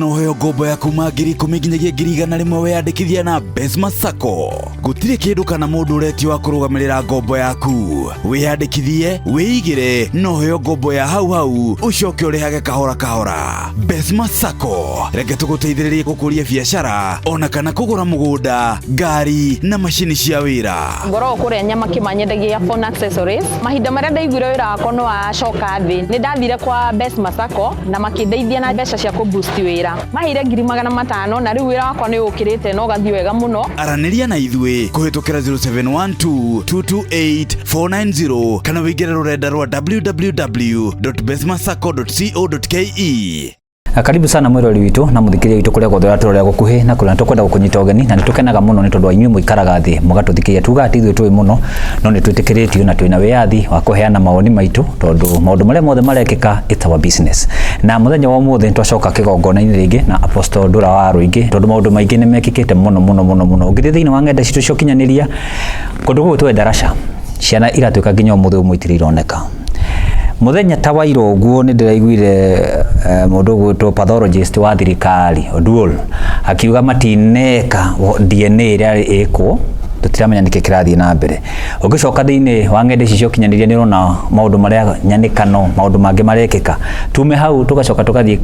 no ũheo ngombo ya kuma 10,000 nginyagia 100,000 weyandĩkithia na Besma Sacco. Gũtirĩ kĩndũ kana mũndũ ũretio wa kũrũgamĩrĩra ngombo yaku. Wĩyandĩkithie, wĩigĩre na ũheo ngombo ya hau hau ũcoke ũrĩhage kahora kahora. Besma Sacco, reke tũgũteithĩrĩrie gũkũria biacara ona kana kũgũra mũgũnda, ngari na macini cia wĩra. Ngoragwo kũrĩa Nyamakima nyendagia phone accessories. Mahinda marĩa ndaiguire wĩra wakwa nĩ wacoka thĩ, nĩ ndathire kwa Besma Sacco na makĩndeithia na mbeca cia kũ boost wĩra. Maheire 500,000 na rĩu wĩra wakwa nĩ ũkĩrĩte na ũgathiĩ wega mũno. Aranĩria na ithuĩ kũhĩtũkĩra 0712 228 490 kana wĩingĩre rũrenda rwa www.besmasacco.co.ke. Karibu sana mwirori witũ na mũthikĩrĩria witũ kũrĩa guothe ũratũrorera gũkuhĩ na kũrĩa tũkwenda gũkũnyita ũgeni na nĩtũkenaga mũno nĩ tondũ wa inyuĩ mũikaraga thĩ mũgatũthikĩrĩria. Tugaga ti ithuĩ tũĩ mũno no nĩtwĩtĩkĩrĩtio na twĩna wĩyathi wa kũheana mawoni maitũ tondũ maũndũ marĩa mothe marekĩka it's our business. Na mũthenya wa ũmũthĩ nĩtwacoka kĩgongona-inĩ rĩngĩ na Apostle Ndura wa Rũingĩ tondũ maũndũ maingĩ nĩmekĩkĩte mũno mũno mũno mũno. Ũngĩthiĩ thĩinĩ wa ng'enda citũ cia ũkinyanĩria kũndũ gũkũ twĩ ndaraca ciana iratuĩka nginya ũmũthĩ ũmwe itirĩ ironeka. Mũthenya ta wa ira ũguo nĩ ndĩraiguire mũndũ ũgwĩtwo pathologist wa thirikari Oduol akiuga matineka DNA ĩrĩa ĩkwo, tũtiramenya nĩkĩ kĩrathiĩ na mbere. Ũngĩcoka thĩinĩ wa ng'enda ici cia ũkinyanĩria nĩ ũrona maũndũ marĩa nyanĩkano, maũndũ mangĩ marekĩka. Tume hau tũgacoka tũgathiĩ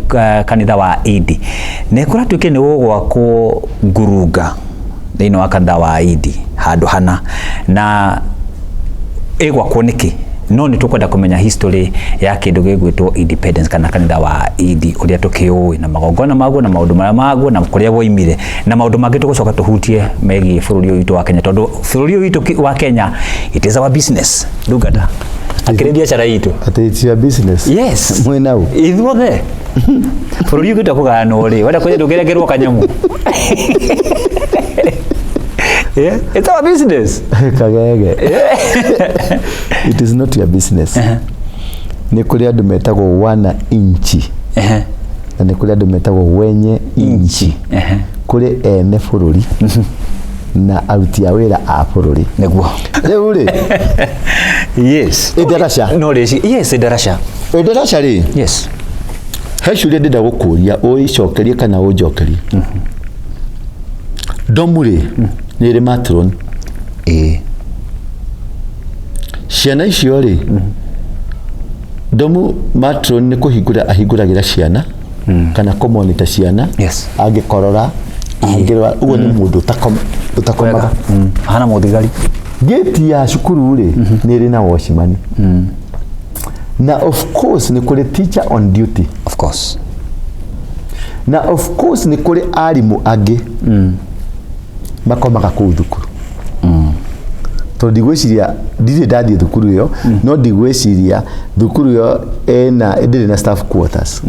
kanitha wa Idi. Nĩ kũratuĩkire nĩ gũgwakwo ngurunga thĩinĩ wa kanitha wa Idi handũ hana na ĩgwakwo nĩkĩ? No nĩ tũkwenda kũmenya history ya kĩndũ gĩgwĩtwo independence kana kanitha wa Idi ũrĩa tũkĩũĩ na magongona maguo na maũndũ marĩa maguo na kũrĩa woimire na maũndũ mangĩ tũgũcoka tũhutie megiĩ bũrũri ũyũ witũ wa Kenya tondũ bũrũri ũyũ witũ wa Kenya it is our business. Ndungata akĩrĩ biacara itũ. Atĩ it's your business. Yes. Mwĩna ũ? Ithuothe bũrũri ũngĩtua kũgayanwo rĩ wenda kũnya ndũngĩrengerwo kanyamũ. Yeah, it's our business. Kagege. It is not your business. Nĩ kũrĩ andũ metagwo wana inchi na nĩ kũrĩ andũ metagwo wenye inchi. Kũrĩ ene bũrũri na aruti a wĩra a bũrũri. Nĩguo. Rĩu rĩ, Yes. Ĩndaraca. No rĩci. Yes, ĩndaraca. Ĩndaraca rĩ. Yes. He ciũria ndĩrenda gũkũria ũicokerie kana ũnjokerie. Ndomu rĩ, nĩ ĩrĩ matron. Ĩĩ. Ciana icio rĩ, ndomu matron nĩ kũhingũra ahingũragĩra ciana kana kũmonita ciana. Yes. Angĩkorora, angĩrora, ũguo nĩ mũndũ ũtakomaga. Hana mũthigari. Gate ya cukuru rĩ, nĩ ĩrĩ na watchman. Na of course nĩ kũrĩ teacher on duty. Of course. Na of course nĩ kũrĩ arimũ angĩ makomaga kũu thukuru. Tondũ ndigwĩciria, ndirĩ ndathiĩ thukuru ĩyo, no ndigwĩciria thukuru ĩyo ĩna ndĩrĩ na staff quarters.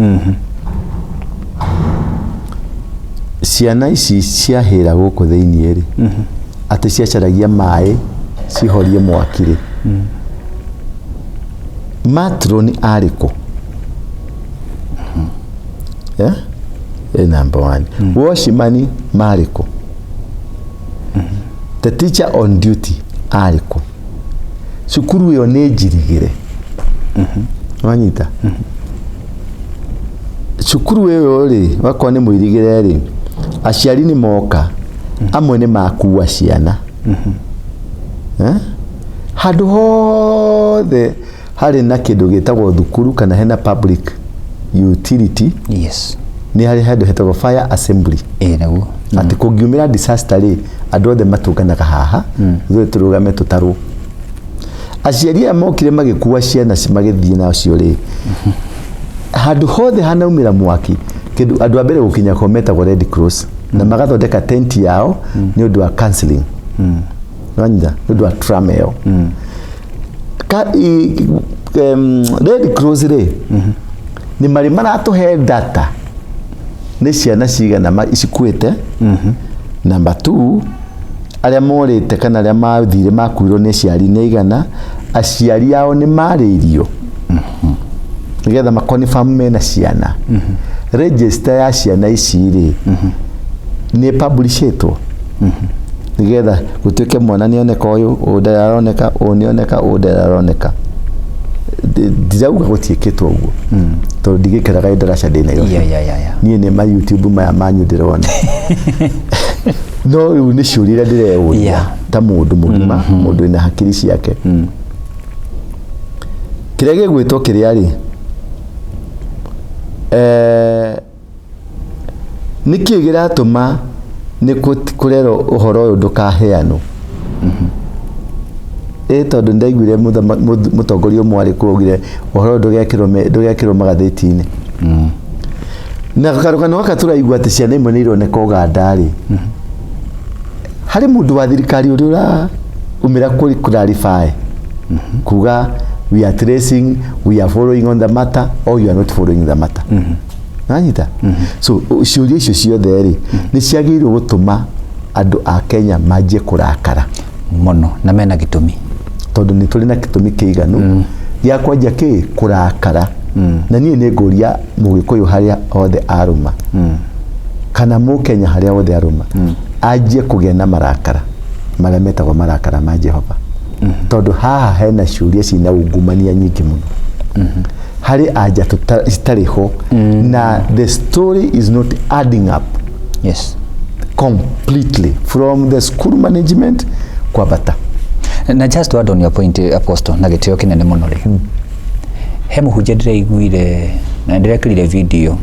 Ciana ici ciahĩra gũkũ thĩiniĩ rĩ, atĩ ciacaragia maĩ cihorie mwaki rĩ, matron arĩ kũ? Yeah? Number one. Watchman marĩ kũ? The teacher on duty arĩ kũ? Cukuru ĩyo nĩ njirigĩre. Wanyita? Cukuru ĩyo rĩ, wakorwo nĩ mũirigĩre rĩ, aciari nĩ moka, amwe nĩ makua ciana. Eh? Handũ hothe harĩ na kĩndũ gĩtagwo thukuru kana hena public utility. Yes. Nĩ harĩ handũ hetagwo fire assembly. Ĩĩ nĩguo. Atĩ kũngiumĩra disaster rĩ, andũ othe matũnganaga haha, ithuĩ tũrũgame tũtarwo. Aciari aya mokire magĩkua ciana magĩthiĩ nacio rĩ, handũ hothe hanaumĩra mwaki, kĩndũ andũ a mbere gũkinya ko metagwo Red Cross na magathondeka tent yao nĩ ũndũ wa counseling. Wanyita? Nĩ ũndũ wa trauma ĩyo. Red Cross rĩ, nĩ marĩ maratũhe data nĩ ciana cigana cikuĩte. Number 2, arĩa morĩte kana arĩa mathire makuirwo nĩ aciari nĩ aigana, aciari ao nĩ marĩirio nĩgetha makonfirm mena ciana. Register ya ciana ici rĩ, nĩ publishĩtwo nĩgetha gũtuĩke mwana nĩoneka ũyũ, ũyũ ndarĩ aroneka, ũyũ nĩoneka, ũyũ ndarĩ aroneka. Ndirauga gũtiĩkĩtwo ũguo, tondũ ndigĩkĩraga ndaraca ndĩ Nairobi. Niĩ nĩ ma YouTube maya manyu ndĩrona, no rĩu nĩ ciũria iria ndĩreyũria ta mũndũ mũgima, mũndũ wĩna hakiri ciake. Kĩrĩa gĩgwĩtwo kĩrĩa rĩ, nĩkĩ kĩratũma nĩ kũrerwo ũhoro ũyũ ndũkaheanwo? Ĩ tondũ ndaiguire mũtongoria ũmwe arĩ kuo augire ũhoro ũyũ ndũgekĩrwo magathĩti-inĩ. Na karũgano gaka tũraigua atĩ ciana imwe nĩ ironeka Ũganda rĩ, harĩ mũndũ wa thirikari ũrĩa ũraumĩra kũ clarify kuga we are tracing, we are following on the matter, or you are not following the matter? Nanyita? So ciũria icio ciothe rĩ, nĩ ciagĩrĩirwo gũtũma andũ a Kenya manjie kũrakara. Mũno, na mena gĩtũmi. Tondũ nĩ tũrĩ na gĩtũmi kĩiganu gĩa kwanjia kĩ kũrakara. Na niĩ nĩ ngũria Mũgĩkũyũ harĩa hothe arũma, kana Mũkenya harĩa hothe arũma, anjie kũgĩa na marakara marĩa metagwo marakara ma Jehova, tondũ haha hena ciũria cina ungumania nyingĩ mũno harĩ anja citarĩ ho, na the story is not adding up completely from the school management kwambata. Na just to add on your point, Apostle, na gĩtĩo kĩnene mũno rĩ, he mũhunjia ndĩraiguire na ndĩrekĩrire video,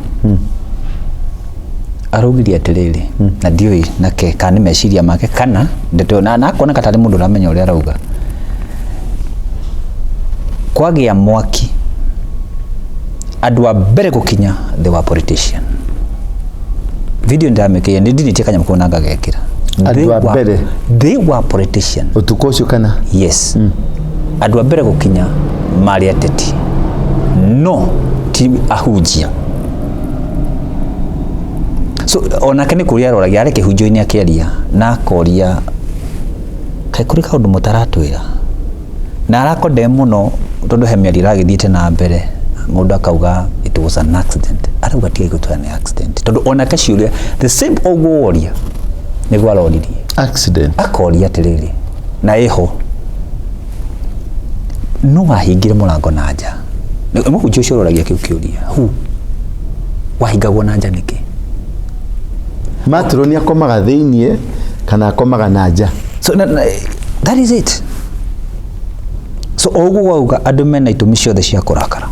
araugire atĩrĩrĩ, na ndiũĩ nake kana nĩ meciria make kana ndeto, na akoneka tarĩ mũndũ ũramenya ũrĩa arauga. Kwagĩa mwaki, andũ a mbere gũkinya, they were politician. Video ndĩramĩkĩire, nĩ ndinĩtie kanyamũ kau na ngagekĩra. Andũ They a mbere? They were politician. Ũtukũ ũcio kana? Yes, andũ a mbere gũkinya marĩ ateti, no ti ahunjia. So onake nĩ kũria aroragia, arĩ kĩhunjio-inĩ akĩaria na akoria, kaĩ kũrĩ kaũndũ mũtaratwĩra? Na arakonde mũno, tondũ he mĩario ĩragĩthiĩte na mbere, mũndũ akauga it was an accident. Arauga tigai gũtwĩra nĩ accident, tondũ onake ciũria the same ũguo woria nĩguo aroririe. Accident. Akoria atĩrĩrĩ, na ĩho no wahingire mũrango na nja? Mũhunjia ũcio ũroragia kĩu kĩũria, hu wahingagwo na nja nĩkĩ? Matũrũ nĩ akomaga thĩiniĩ kana akomaga na nja? So na, that is it. So o ũguo wauga, andũ mena itũmi ciothe cia kũrakara,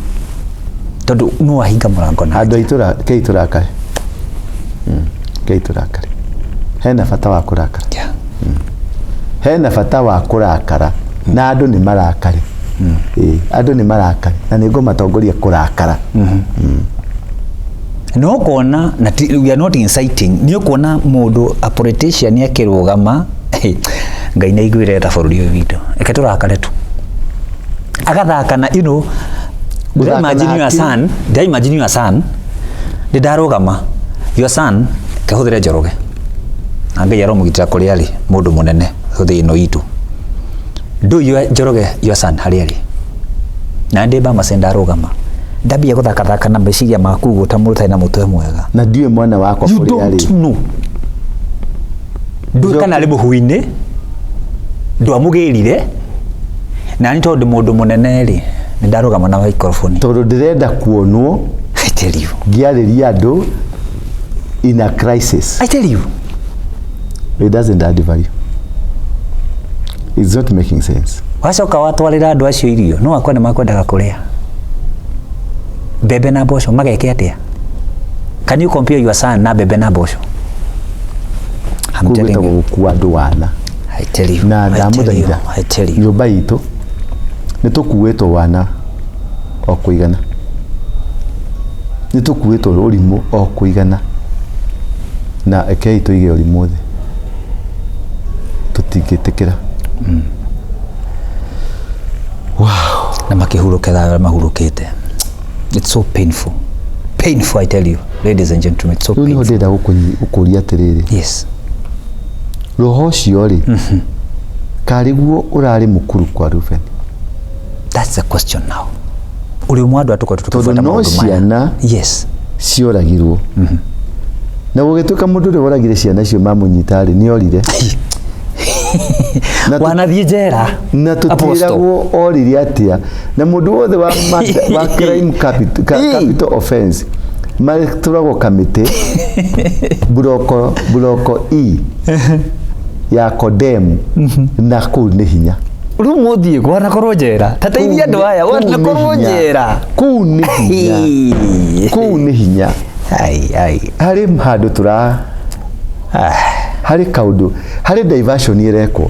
tondũ no wahinga mũrango na Andũ aitũ, kei tũrakare. Kei tũrakare, hena bata wa kũrakara. Hena bata wa kũrakara, na andũ nĩ marakare. Ĩĩ, andũ nĩ marakare, na nĩ ngũmatongoria kũrakara. No kuona na we are not inciting, nĩ ũkuona mũndũ a politician akĩrũgama, Ngai nĩ aiguĩre tha bũrũri ũyũ witũ, reke tũrakare tu, agathaka na Gũthaka na imagine your hakiri. son, ndĩra imagine your son, nĩ ndarũgama, your son kehũthĩre Njoroge, na Ngai aromũgitĩra kũrĩa arĩ, mũndũ mũnene thĩ ĩno itũ, ndũĩ Njoroge, your son harĩa arĩ, na ndĩ Bamase, ndarũgama, ndambia gũthakathaka na meciria maku ũguo ta mũndũ ũtarĩ na mũtwe mwega. Na ndiũĩ mwana wakwa You kũrĩa don't arĩ. know, ndũĩ kana arĩ mũhu-inĩ, ndwamũgĩrire, na nĩ tondũ mũndũ mũnene rĩ, nĩ ndarũgama na microphone. Tondũ ndĩrenda kuonwo I tell you. Ngĩarĩria andũ in a crisis. I tell you. It doesn't add value, it's not making sense. Wacoka watwarĩra andũ acio irio, no akwa nĩ makwendaga kũrĩa mbembe na mboco, mageke atĩa? Can you compare your son na mbembe na mboco? I'm Kũu telling gwĩtagwo you. gũkua andũ wana. I tell you. Na I tell you. ndamũthaitha, I tell you. Nyũmba itũ nĩ tũkuĩtwo wana o kũigana, nĩ tũkuĩtwo ũrimũ o kũigana, na rekei tũige ũrimũ thĩ, tũtingĩtĩkĩra. Na makĩhurũke thayũ arĩa mahurũkĩte. It's so painful, painful, I tell you, ladies and gentlemen, it's so Rĩu nĩho painful. ndĩrenda gũkũria atĩrĩrĩ, roho ũcio rĩ, karĩ guo ũrarĩ mũkuru kwa Ruben? That's the question now. Ũrĩ ũmwe wa andũ arĩa tũkoretwo Tondũ tũkĩbuata no maũndũ maya. Ciana cioragirwo, na gũgĩtuĩka mũndũ ũrĩa woragire ciana icio mamũnyita rĩ, nĩ orire. Na Wanathiĩ njera. Na Apostle. tũtiragwo orire atĩa na mũndũ wothe wa, wa crime capital, capital offense matũragwo kamĩtĩ buroko E ya kodem na kũu nĩ hinya. Rĩu mũthiĩ kwanakorwo njera, ta teithia andũ aya. Kũu nĩ Wanakorwo hinya. njera. Kũu nĩ hinya, kũu nĩ hinya. Ai ai. Harĩ handũ tũra harĩ kaũndũ, harĩ diversion ĩrekwo,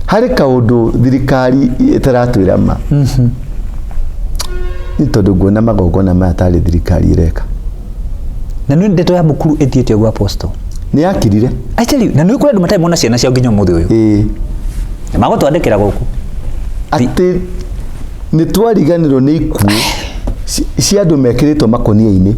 harĩ kaũndũ thirikari ĩtaratwĩra ma, nĩ tondũ nguona magongona maya tarĩ thirikari ĩreka. Na nĩ ndeto ya mũkuru ĩthiĩte ũguo, Apostle. Nĩ yakirire. I tell you, na nĩ kũrĩ andũ matarĩ mona ciana ciao nginya ũmũthĩ ũyũ. Ĩĩ. Na magũtwandĩkĩra gũkũ. Atĩ nĩ twariganĩrwo nĩ ikuũ cia andũ mekĩrĩtwo makonia-inĩ.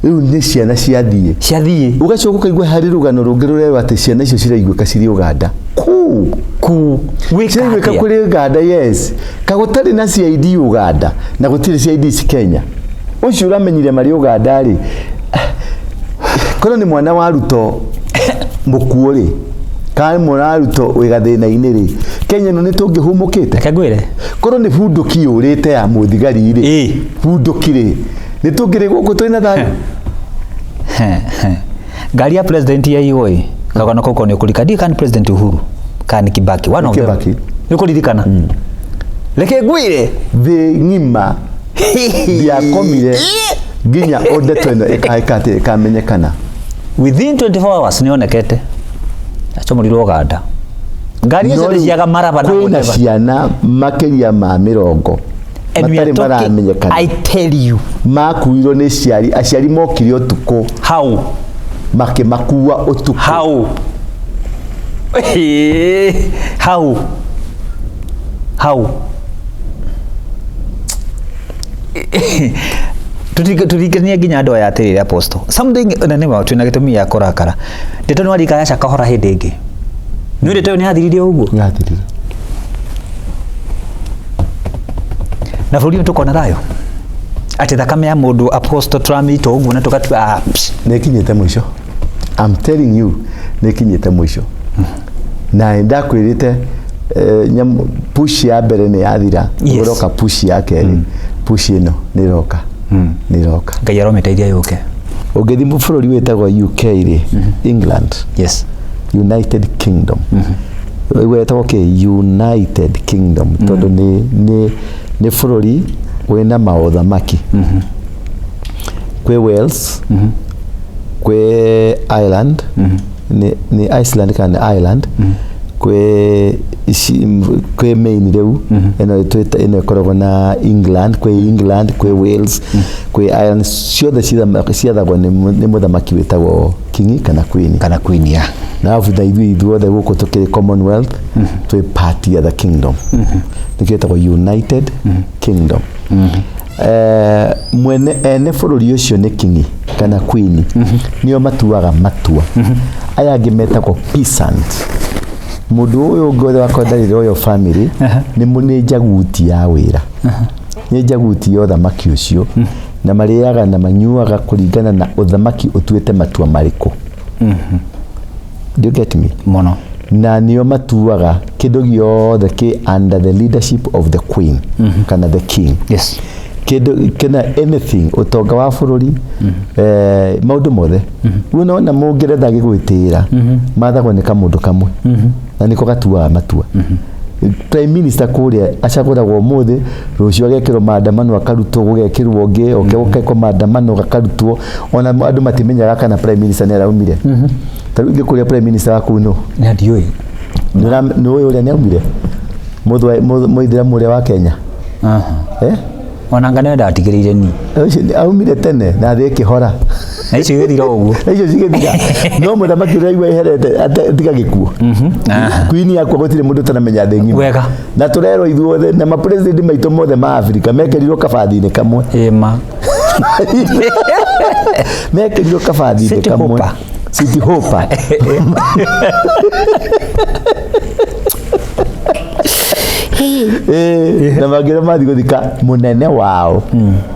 Rĩu nĩ ciana ciathiĩ. Ciathiĩ. Ũgacoka ũkaigua harĩ rũgano rũngĩ rũrerwo atĩ ciana icio ciraiguĩka cirĩ Uganda kũu. Ku gwĩka Ciraiguĩka atĩa? kũrĩ Uganda, yes. Kagũtarĩ na CID Uganda na gũtirĩ CID ci Kenya. Ũcio ũramenyire marĩ Uganda rĩ, korwo nĩ mwana wa Ruto mũkuũ rĩ, kana nĩ mwana wa Ruto wĩ gathĩna-inĩ rĩ, Kenya ĩno nĩ tũngĩhumũkĩte? Reke ngwĩre. Korwo nĩ bunduki yũrĩte ya mũthigari rĩ, Ĩĩ. bunduki rĩ, nĩ tũngĩrĩ gũkũ twĩna thayũ? Ngari ya president ya ioi kagano kau nĩ ũkũririkana, ndiũĩ kana nĩ President Uhuru kana nĩ Kibaki, one of them. Kibaki. Nĩ ũkũririkana? Reke ngwĩre. Thĩ ng'ima ndiakomire nginya o ndeto ĩno ĩkahĩka atĩ ĩkamenyekana. Within 24 hours nĩ onekete acomorirwo Uganda. Ngari No icio rĩu nĩ ciaga maraba na kwĩna whatever. ciana makĩria ma 20 And we are matarĩ talking, maramenyekana. I tell you. Makuirwo nĩ ciari, aciari mokire ũtukũ. How? Makĩmakua ũtukũ. How? How? How? Tutirikanie nginya andũ aya atĩrĩrĩ, Apostle, something na nĩ twĩna gĩtũmi gĩa kũrakara. Ndeto nĩ warika ya Shakahola hĩndĩ ĩngĩ, nĩ ndeto ĩyo nĩ yathiririe ũguo. Yathirire. Na bũrũri ũyũ tũkona thayũ atĩ thakame ya mũndũ, Apostle, tũramĩita ũguo na tũgatua, ah, psh. Nĩ ĩkinyĩte mũico. I'm telling you, nĩ ĩkinyĩte mũico na nĩ ndakwĩrĩte, push ya mbere nĩ yathira. Ũroka push ya kerĩ, push ĩno nĩ ĩroka, nĩ ĩroka. Ngai aromĩteithia yũke. Ũngĩthiĩ bũrũri wĩtagwo UK rĩ, England, United Kingdom, wetagwo kĩ United Kingdom tondũ nĩ bũrũri wĩna maũthamaki. Kwĩ Wales, kwĩ Ireland, nĩ Iceland kana nĩ Ireland, kwĩ ici, kwĩ main rĩu ĩno twĩta ĩno ĩkoragwo na England, kwĩ England, kwĩ Wales, kwĩ Ireland, ciothe ciathagwo nĩ mũthamaki wĩtagwo king kana queen. Kana queen ya. Na arabu na ithuĩ ithuothe gũkũ tũkĩrĩ Commonwealth, twĩ part ya the kingdom, nĩkĩo ĩtagwo United Kingdom. Mwene ene bũrũri ũcio nĩ king kana queen, nĩo matuaga matua. Aya angĩ metagwo peasant. Mũndũ ũyũ ũngĩ wothe wakorwo ndarĩ royal family nĩ njaguti ya wĩra, nĩ njaguti ya ũthamaki ũcio, na marĩaga na manyuaga kũringana na ũthamaki ũtuĩte matua marĩkũ. Do you get me? Mũno. Na nĩo matuaga kĩndũ gĩothe kĩ under the leadership of the queen kana the king. Kĩndũ kĩna anything, ũtonga wa bũrũri, maũndũ mothe. Rĩu nona mũngeretha agĩgwĩtĩĩra, mathagwo nĩ kamũndũ kamwe na nĩko gatuaga matua. Prime minister kũrĩa acagũragwo ũmũthĩ, rũciũ agekĩrwo maandamano akarutwo, gũgekĩrwo ũngĩ, oke gũkekwo maandamano gakarutwo. Ona andũ matimenyaga kana prime minister nĩ araumire. Ta rĩu ingĩkũria, prime minister waku nũ? Na ndiũĩ. Nĩ ũĩ ũrĩa nĩ aumire mũithĩramu ũrĩa wa Kenya? Eh? Ona ngana ndatigĩrĩire ni. Ũcio aumire tene na thĩ ĩkĩhora. Na icio igĩthira ũguo. Na icio cigĩthira, no mũthamaki ũrĩa aigua eherete tiga gĩkuũ, queen yakwa, gũtirĩ mũndũ ũtaramenya thĩ ng'ima. Wega. Na tũrerwo ithuothe na mapresident maitũ mothe ma Afrika mekĩrirwo kabathi-inĩ kamwe. Ĩma. Mekĩrirwo kabathi-inĩ City kamwe. Hopper. City Hopper. Ĩĩ, na mangĩra mathiĩ gũthika mũnene wao.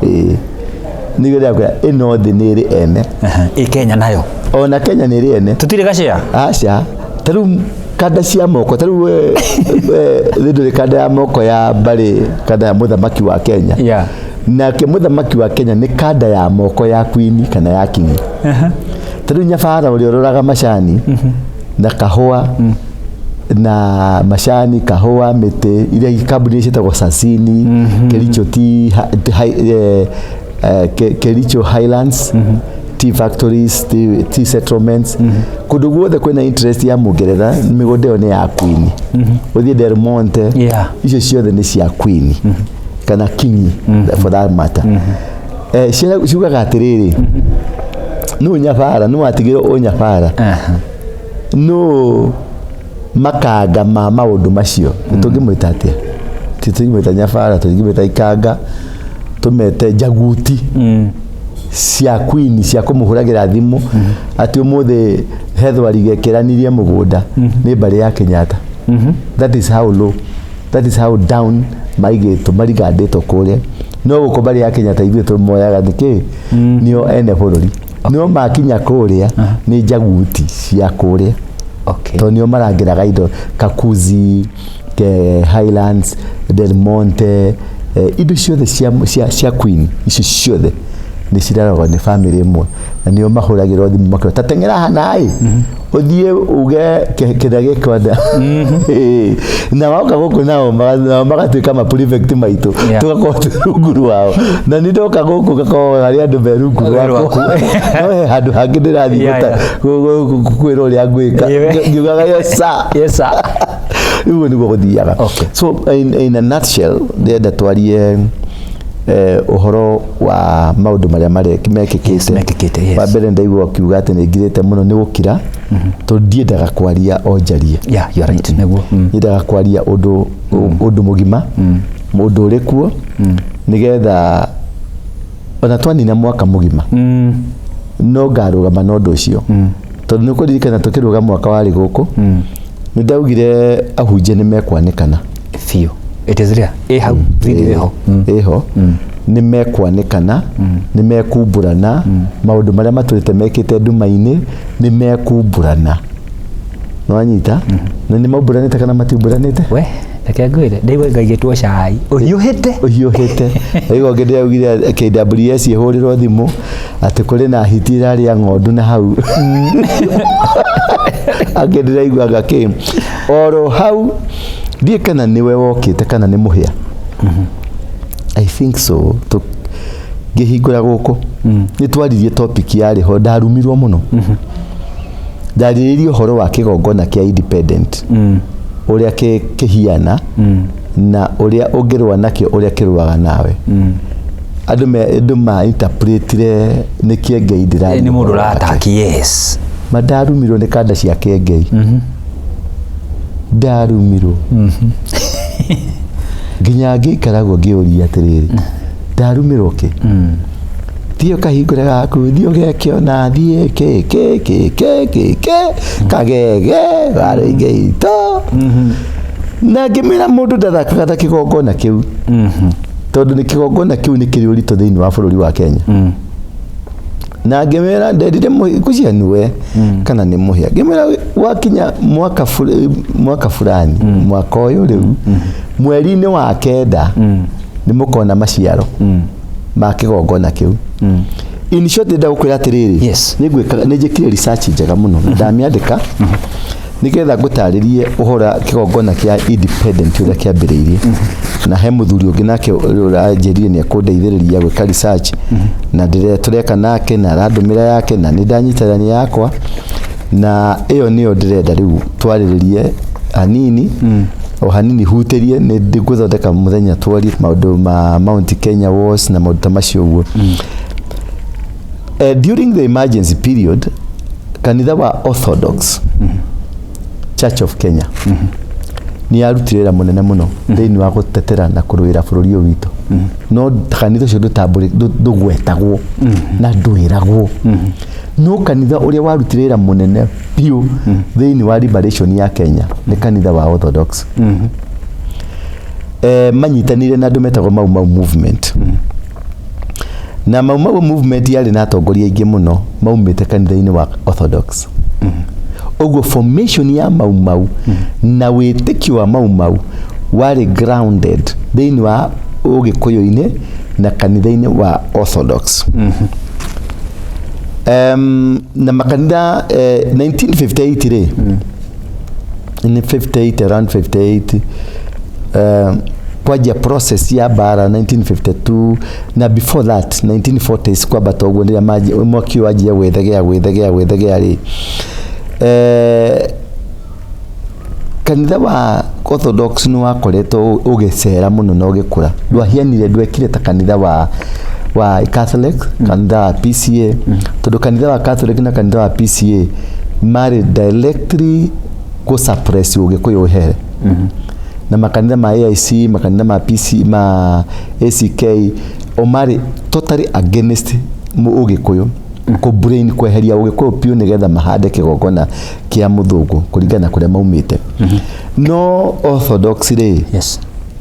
Ĩĩ, nĩguo ndĩrakwĩra ĩno thĩ nĩ ĩrĩ ene. Ĩ Kenya nayo? Ona Kenya nĩ ĩrĩ ene. Tũtirĩ gacĩa. Aca, ta rĩu Kanda cia moko ta rĩu we ndũrĩ kanda ya moko ya mbarĩ, kanda ya mũthamaki wa Kenya. Nake mũthamaki wa Kenya nĩ kanda ya moko ya queen kana ya king. Ta rĩu nyabara ũrĩa ũroraga macani na kahũa, na macani, kahũa, mĩtĩ iria kambuni ciĩtagwo Sasini, Kericho Tea, Kericho Highlands tea factories, tea settlements, kũndũ guothe kwĩna interest ya Mũngeretha, mĩgũnda ĩyo nĩ ya queen. Ũthiĩ Del Monte, icio ciothe nĩ cia queen kana king for that matter. Ciugaga atĩrĩrĩ, nũ nyabara, nũ watigĩrwo ũnyabara, nũ makanga ma maũndũ macio, tũngĩmwĩta atĩa? Tũngĩmwĩta nyabara, tũngĩmwĩta ikanga, tũmete njaguti cia queen cia kũmũhũragĩra thimũ atĩ ũmũthĩ hethwari gekĩranirie mũgũnda nĩ mbarĩ ya Kenyatta. That is how low, that is how down maigĩtwo, marigandĩtwo kũrĩa. No gũkũ mbarĩ ya Kenyatta ithuĩ tũmoyaga nĩkĩ nĩo ene bũrũri, no makinya kũrĩa nĩ njaguti cia kũrĩa, tondũ nĩo marangĩraga indo Kakuzi, ke Highlands, Del Monte, indo ciothe cia queen icio ciothe nĩ cirarogwo nĩ family ĩmwe, na nĩo mahũragĩrwo thimũ makerwo ta teng'era haha ĩ ũthiĩ uge kĩrĩa gĩkwenda, na woka gũkũ nao nao magatuĩka ma prefect maitũ, tũgakorwo twĩ rungu rwao, na nĩ ndoka gũkũ gakorwo harĩ andũ me rungu rwakwa, no he handũ hangĩ ndĩrathiĩ kwĩrwo ũrĩa ngwĩka, ngiugaga yes sir. Yes sir. Rĩu nĩguo gũthiaga. So in a nutshell, ndĩrenda twarie ũhoro wa maũndũ marĩa mekĩkĩte. Yes, mekĩkĩte, yes. Wa mbere ndaigua ũkiuga atĩ nĩ ngirĩte mũno nĩ gũkira, tondũ ndiendaga kwaria o njarie. Yeah, you are right, nĩguo. Nyendaga kwaria ũndũ mũgima, ũndũ ũrĩ kuo, nĩgetha ona twanina mwaka mũgima no ngarũgama na ũndũ ũcio, tondũ nĩ kũririkana tũkĩrũga mwaka warĩ gũkũ nĩ ndaugire ahunjia nĩ mekwanĩkana. Biũ, it is there, ĩ hau video ĩho. Ĩho, nĩ mekwanĩkana, nĩ mekumbũrana maũndũ marĩa matũrĩte mekĩte nduma-inĩ, nĩ mekumbũrana. Nĩwanyita? Na nĩ maumbũranĩte kana matiumbũranĩte? We reke ngwĩre, ndaigua ngaigĩtwo cai ũhiũhĩte. Ũhiũhĩte. Ndaigua ũngĩ ndĩraugire KWS ĩhũrĩrwo thimũ atĩ kũrĩ na hiti ĩrarĩa ng'ondu na hau angĩ ndĩraiguaga kĩ oro hau, ndiĩ kana nĩwe wokĩte kana nĩ mũhĩa. I think so. Ngĩhingũra gũkũ nĩ twaririe topic yarĩ ho, ndarumirwo mũno. Ndarĩrĩirie ũhoro wa kĩgongona kĩa independent, ũrĩa kĩhiana na ũrĩa ũngĩrũa nakĩo, ũrĩa kĩrũaga nawe. Andũ ma interpretire nĩ kĩengei ndĩraria Nĩ mũndũ ũhoro wake. ũrataki, yes. Ma ndarumirwo nĩ kanda cia kĩengei, ndarumirwo nginya ngĩikaragwo ngĩũria atĩrĩrĩ, ndarumirwo kĩ? Thiĩ ũkahingũre gaku, thiĩ ũgekĩona, thiĩ kĩ kĩ kĩ kĩ kĩ kĩ kagege warĩinge ito, na ngĩmwĩra mũndũ ndathakaga na kĩgongona kĩu, tondũ nĩ kĩgongona kĩu nĩ kĩrĩ ũritũ thĩinĩ wa bũrũri wa Kenya. Na ngĩmwĩra ndendire ngwĩciria nĩwe kana nĩ mũhĩa, ngĩmwĩra wakinya mwaka fulani, mwaka ũyũ rĩu mweri-inĩ wa 9 nĩ mũkona maciaro ma kĩgongona kĩu. In short, ndĩrenda gũkwĩra atĩrĩrĩ, nĩ ngwĩkaga, nĩ njĩkire research njega mũno na ndamĩandĩka nĩgetha ngũtarĩrie ũhoro wa kĩgongona kĩa independent ũrĩa kĩambĩrĩirie, na he mũthuri ũngĩ nake ũranjĩrire nĩ ekũndeithĩrĩria gwĩka research, na ndĩre tũreka nake na arandũmĩra yake na nĩ ndanyitithania yakwa, na ĩyo nĩyo ndĩrenda rĩu twarĩrĩrie hanini o hanini, hutĩrie nĩ ngũthondeka mũthenya twarie maũndũ ma Mount Kenya Wars na maũndũ ta macio ũguo. During the emergency period, kanitha wa Orthodox Church of Kenya nĩ yarutire wĩra mũnene mũno thĩinĩ wa gũtetera na kũrũĩra bũrũri ũyũ witũ, no kanitha ũcio ndũgwetagwo na ndwĩragwo, no kanitha ũrĩa warutire wĩra mũnene biũ thĩinĩ wa liberation ya Kenya nĩ kanitha wa Orthodox. Manyitanĩire na andũ metagwo Mau Mau Movement, na Mau Mau Movement yarĩ na atongoria aingĩ mũno maumĩte kanitha-inĩ wa Orthodox. Ũguo formation ya Mau Mau na wĩtĩkio wa Mau Mau warĩ grounded thĩinĩ wa ũgĩkũyũ-inĩ na kanitha-inĩ wa Orthodox. Na makanitha 1958 rĩ, nĩ 58, around 58, kwanjia process ya mbara 1952 na before that 1940s kwambata ũguo, rĩrĩa mwaki ũyũ wanjia gwĩthegea gwĩthegea gwĩthegea rĩ, kanitha wa Orthodox nĩ wakoretwo ũgĩcera mũno na ũgĩkũra. Ndwahianire, ndwekire ta kanitha wa Catholic, kanitha wa PCA, tondũ kanitha wa Catholic na kanitha wa PCA marĩ directly kũ suppress ũgĩkũyũ ũhere, na makanitha ma AIC, makanitha ma PC, ma ACK, o marĩ totally against ũgĩkũyũ, kũ brain kweheria ũgĩkũyũ piũ nĩgetha mahande kĩgongona kĩa mũthũngũ kũringana na kũrĩa maumĩte. No Orthodox rĩ,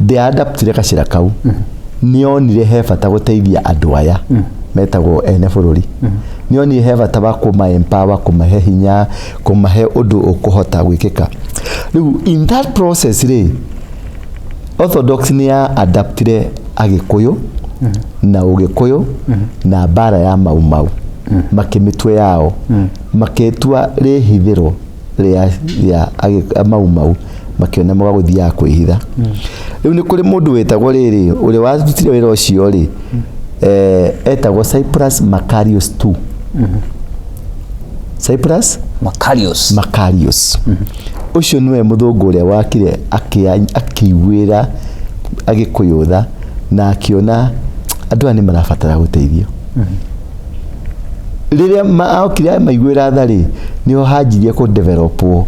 ndĩadaptire gacĩra kau. Nĩonire he bata gũteithia andũ aya metagwo ene bũrũri. Nĩonire he bata wa kũma empower, kũmahe hinya, kũmahe ũndũ ũkũhota gwĩkĩka. Rĩu in that process rĩ, Orthodox nĩ ya adaptire agĩkũyũ na ũgĩkũyũ na mbara ya Mau Mau, makĩmĩtue yao, makĩtua rĩhithĩro rĩa Mau Mau, makĩona mwaga gũthiaga kwĩhitha. Rĩu nĩ kũrĩ mũndũ wĩtagwo rĩrĩ, ũrĩa warutire wĩra ũcio rĩ, etagwo Cyprus Macarius II. Cyprus Macarius. Macarius ũcio nĩwe mũthũngũ ũrĩa wakire akĩiguĩra agĩkũyũ tha na akĩona andũ aya nĩ marabatara gũteithio. Rĩrĩa okire maiguĩra tha rĩ, nĩho hanjirie kũ developwo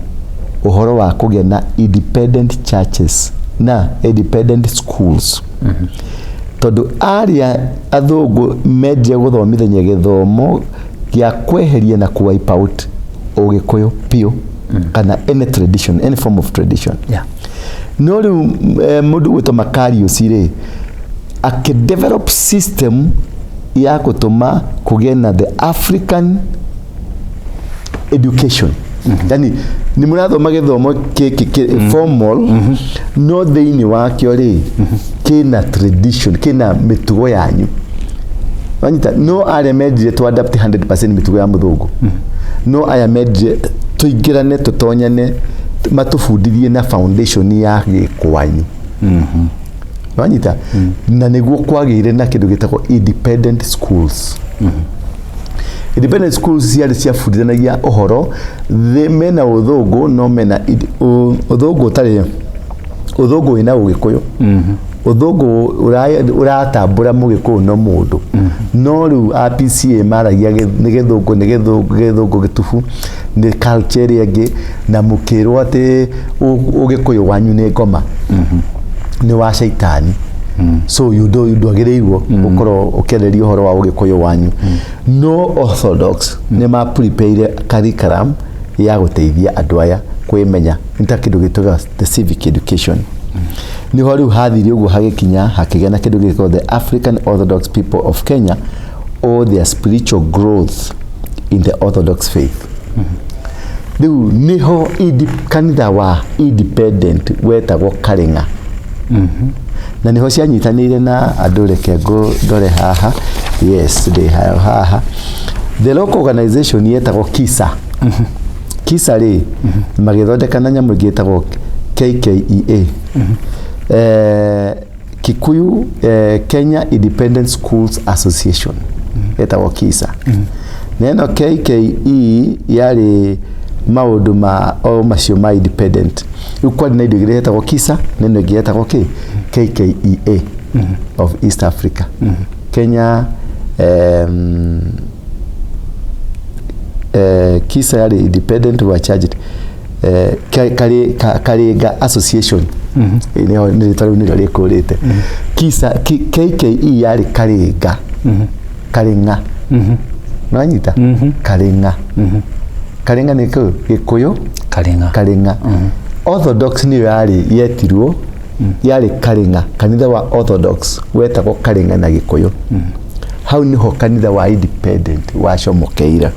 ũhoro wa kũgĩa na independent churches na independent schools, tondũ arĩa athũngũ mendire gũthomithania gĩthomo gĩa kweheria na ku wipe out ũgĩkũyũ piũ kana any tradition, any form of tradition. No rĩu mũndũ gwĩtwo Macarius rĩ, akĩdevelop system ya gũtũma kũgĩe na the African education, yani nĩ mũrathoma gĩthomo gĩkĩ formal, no thĩinĩ wakĩo rĩ, kĩna tradition, kĩna mĩtugo yanyu. Wanyita? No arĩa mendire to adapt 100% mĩtugo ya mũthũngũ, no aya mendire tũingĩrane, tũtonyane, matũbundithie na foundation ya gĩkwanyu. Wanyita? Na nĩguo kwagĩire na kĩndũ gĩtagwo independent schools. Independent schools ciarĩ ciabundithanagia ũhoro thĩ mena ũthũngũ, no mena ũthũngũ ũtarĩ ũthũngũ, wĩna ũgĩkũyũ, ũthũngũ ũratambũra mũgĩkũyũ no mũndũ. No rĩu a PCA maragia nĩ gĩthũngũ, nĩ gĩthũngũ, gĩthũngũ gĩtubu, nĩ culture ĩrĩa ĩngĩ, na mũkĩrwo atĩ ũgĩkũyũ wanyu nĩ ngoma, nĩ wa caitani, so you do ndwagĩrĩirwo gũkorwo ũkĩarĩria ũhoro wa ũgĩkũyũ wanyu. No Orthodox nĩ ma prepare curriculum ya gũteithia andũ aya kwĩmenya, nĩ ta kĩndũ gĩtũga the civic education. Niho rĩu hathire ũguo, hagĩkinya hakĩgĩa na kĩndũ gĩtagwo the African Orthodox People of Kenya or their spiritual growth in the Orthodox faith. Rĩu niho kanitha wa independent wetagwo Karing'a, na niho cianyitanĩire na andũ. Reke ndore haha. Yes, ndĩ hayo haha. The local organization yetagwo KISA. KISA rĩ, magĩthondeka na nyamũ ĩngĩ ĩtagwo KKEA, Kikuyu Kenya Independent Schools Association, ĩtagwo KISA. Na ĩno KKE yarĩ maũndũ ma o macio ma independent. Rĩu kwarĩ na indo igĩrĩ yetagwo KISA na ĩno ĩngĩ yetagwo KKEA of East Africa, Kenya. KISA yarĩ independent wa charged Karinga Association. Nĩho nĩ rĩtwa rĩu nĩrĩo rĩkũrĩte. KISA, KKE yarĩ Karinga, Karing'a. Nĩwanyita? Karing'a, Karing'a nĩ kũ Gĩkũyũ. Karing'a. Karing'a. Orthodox nĩyo yarĩ yetirwo yarĩ Karing'a. Kanitha wa Orthodox wetagwo Karing'a na Gĩkũyũ. Hau niho kanitha wa independent wacomokeire.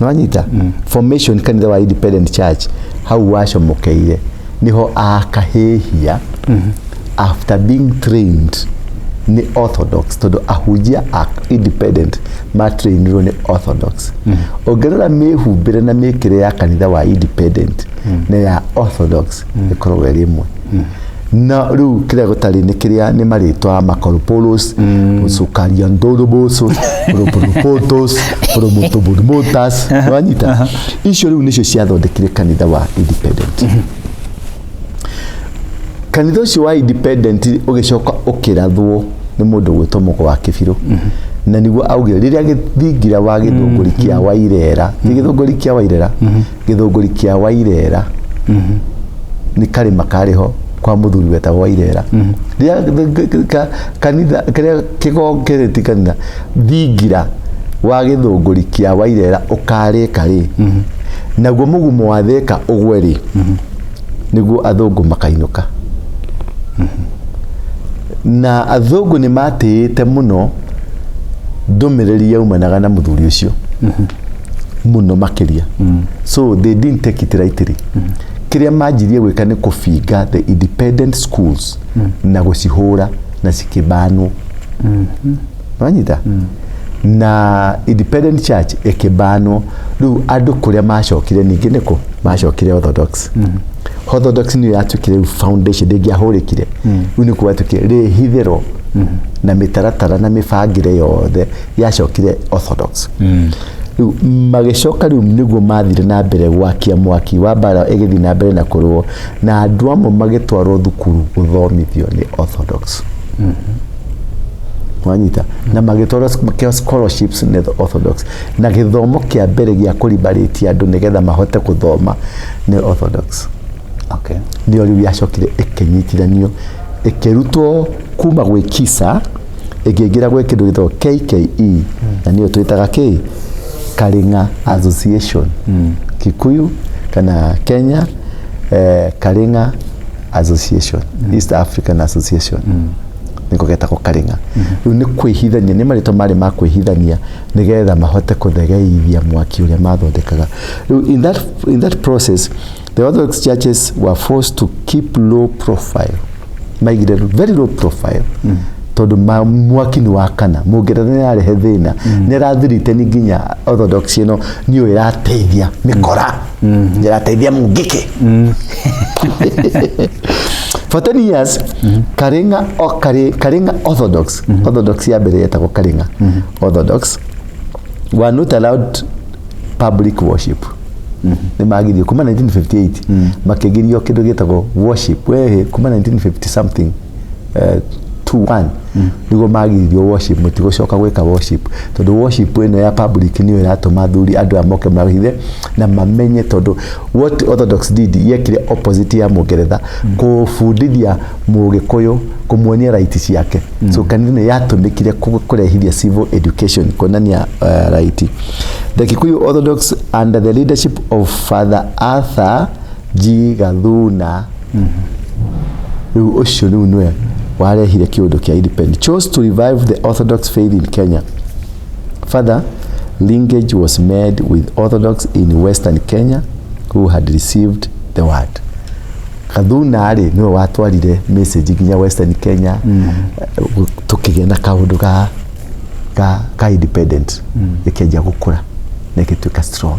Nĩwanyita formation kanitha wa Independent Church hau wacomokeire niho akahĩhia after being trained nĩ Orthodox, tondũ ahunjia a Independent matrainirwo nĩ Orthodox. Ũngĩrora mĩhumbĩre na mĩkĩre ya kanitha wa Independent na ya Orthodox ĩkoragwo ĩrĩ ĩmwe. Na rĩu kĩrĩa gũtarĩ nĩ kĩrĩa nĩ marĩtwa makoropolos, sukariandoroboso, proporopotos, promotobormotas. Wanyita icio rĩu nĩcio ciathondekire kanitha wa Independent. Kanitha ũcio wa Independent ũgĩcoka ũkĩrathwo nĩ mũndũ gwĩtwo Mũgo wa Kĩbirũ, na nĩguo augire rĩrĩa gĩthingira wa gĩthũngũri kĩa Wairera, ti gĩthũngũri kĩa Wairera, gĩthũngũri kĩa Wairera nĩ karĩma karĩ ho kwa mũthuri wetagwo Wairera. Rĩrĩa kanitha kĩrĩa kĩgongere ti kanitha thingira wa gĩthũngũri kĩa Wairera ũkarĩka rĩ, naguo mũgumo wa Thĩka ũgwe rĩ, nĩguo athũngũ makainũka. Na athũngũ nĩ matĩĩte mũno ndũmĩrĩri yaumanaga na mũthuri ũcio mũno makĩria, so they didn't take it lightly. Kĩrĩa manjirie gwĩka nĩ kũbinga the independent schools na gũcihũra na cikĩbanwo. Wanyita na Independent Church ĩkĩbanwo. Rĩu andũ kũrĩa macokire ningĩ nĩkũ macokire? Orthodox. Orthodox nĩyo yatuĩkire rĩu foundation ndĩngĩahũrĩkire. Rĩu nĩkuo gwatuĩkire rĩhithĩro na mĩtaratara na mĩbangĩre yothe yacokire Orthodox. Rĩu magĩcoka, rĩu nĩguo mathire na mbere gwakia mwaki wa mbara ĩgĩthiĩ na mbere na kũrũo, na andũ amwe magĩtwarwo thukuru gũthomithio nĩ Orthodox. Wanyita na magĩtwarwo makĩheo scholarships nĩ the Orthodox, na gĩthomo kĩa mbere gĩa kũribarĩtia andũ nĩgetha mahote gũthoma nĩ Orthodox. Nĩyo rĩu yacokire ĩkĩnyitithanio, ĩkĩrutwo kuma gwĩ kisa ĩkĩingĩra gwĩ kĩndũ gĩtagwo KKE, na nĩyo twĩtaga kĩ Karinga Association, Kikuyu kana Kenya, Karinga Association, East African Association, nĩko getagwo Karinga. Rĩu nĩ kwĩhithania, nĩ marĩtwa marĩ ma kwĩhithania nĩgetha mahote kũthegeithia mwaki ũrĩa mathondekaga. Rĩu in that process the Orthodox churches were forced to keep low profile, maigire very low profile, tondũ mwaki nĩ wakana. Mũngeretha nĩ arehe thĩna, nĩ arathirite ni nginya Orthodox ĩno nĩyo ĩrateithia mĩkora, ĩrateithia mũngĩkĩ. For 10 years Karinga, o, Karinga Orthodox, Orthodox ya mbere yetagwo Karinga Orthodox, were not allowed public worship. Nĩ magirio kuma 1958, makĩgirio kĩndũ gĩtagwo worship wehe kuma 1950 something, 21 nĩguo magiririo worship. Mũtigũcoka gwĩka worship tondũ worship ĩno ya public nĩyo ĩratũma athuri andũ aya moke mahithe na mamenye, tondũ what Orthodox did, yekire opposite ya Mũngeretha kũbundithia Mũgĩkũyũ, kũmuonia right ciake. So kanitha nĩ yatũmĩkire kũrehithia civil education, kuonania right. The Kikuyu Orthodox under the leadership of Father Arthur G Gathuna, rĩu ũcio rĩu nĩwe warehire kĩũndũ kĩa independent, chose to revive the Orthodox faith in Kenya. Further linkage was made with Orthodox in Western Kenya who had received the word. Gathuna rĩ nĩwe watwarire message nginya Western Kenya. Tũkĩgĩa na kaũndũ ka independent ĩkĩanjia gũkũra na ĩgĩtuĩka strong.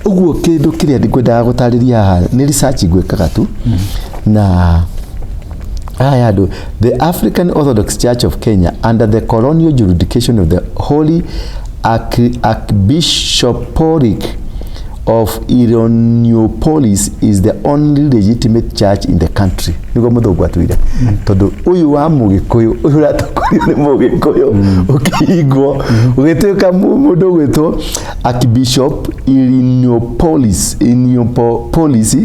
Ũguo kĩndũ kĩrĩa ngwendaga gũtarĩria haha nĩ research ngwĩkaga tu na aya andũ. The African Orthodox Church of Kenya under the colonial jurisdiction of the Holy Archbishopric of Irenopolis is the only legitimate church in the country. Nĩguo mũthũngũ atwire, tondũ ũyũ wa Mũgĩkũyũ, ũyũ ũratongorio nĩ Mũgĩkũyũ, ũkĩhingwo ũgĩtuĩka mũndũ ũgwĩtwo Archbishop Irenopolis. Irenopolis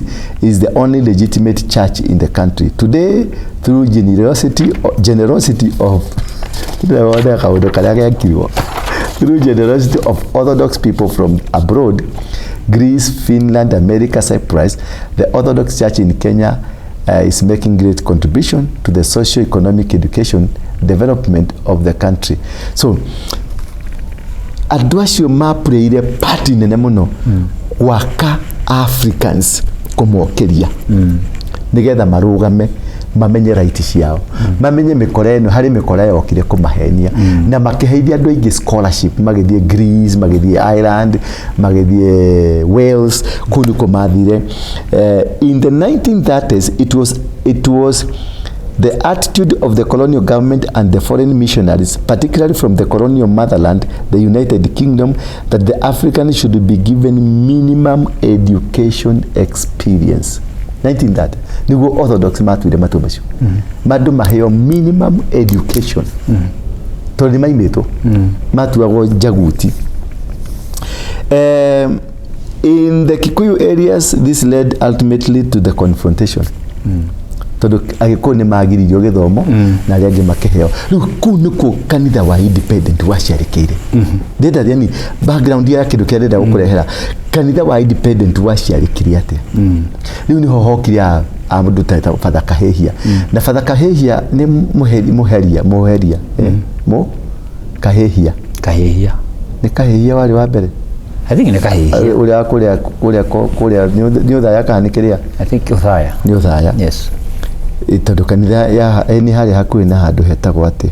is the only legitimate church in the country today. Through generosity of ndĩrona kaũndũ karĩa gekirwo, through generosity of Orthodox people from abroad, Greece, Finland, America, Cyprus, the Orthodox Church in Kenya is making great contribution to the socio-economic education development of the country. So Andũ acio mapurĩire party nene mũno gwaka Africans kũmokĩria nĩgetha marũgame, mamenye right ciao, mamenye mĩkora ĩno harĩ mĩkora yokire kũmahenia, na makĩheithia andũ aingĩ scholarship, magĩthiĩ Greece, magĩthiĩ Ireland, magĩthiĩ Wales, kũu nĩkuo mathire. In the 1930s it was the attitude of the colonial government and the foreign missionaries, particularly from the colonial motherland, the United Kingdom, that the Africans should be given minimum education experience. 1930 niguo Orthodox matuire matua macio, mandũ maheo minimum education tondũ nĩ maimĩtwo matuagwo njaguti. In the Kikuyu areas, this led ultimately to the confrontation, tondũ Agĩkũyũ nĩ magiririo gĩthomo na arĩa angĩ makĩheo. Rĩu kũu nĩkuo kanitha wa Independent waciarĩkĩire. Ndĩrenda yani background ya kĩndũ kĩrĩa ndĩrenda gũkũrehera. Kanitha wa Independent waciarĩkire atĩa? Rĩu nĩho hokire a mũndũ ta Father Kahĩhia, na Father Kahĩhia nĩ mũheri, mũheria, mũheria, mũ Kahĩhia. Kahĩhia. Nĩ Kahĩhia warĩ wa mbere. I think nĩ Kahĩhia. Ũrĩa kũrĩa nĩ Ũthaya kana nĩ kĩrĩa? I think Ũthaya. Nĩ Ũthaya. Yes. Tondũ kanitha ya nĩ harĩa hakuhĩ na handũ hetagwo atĩ,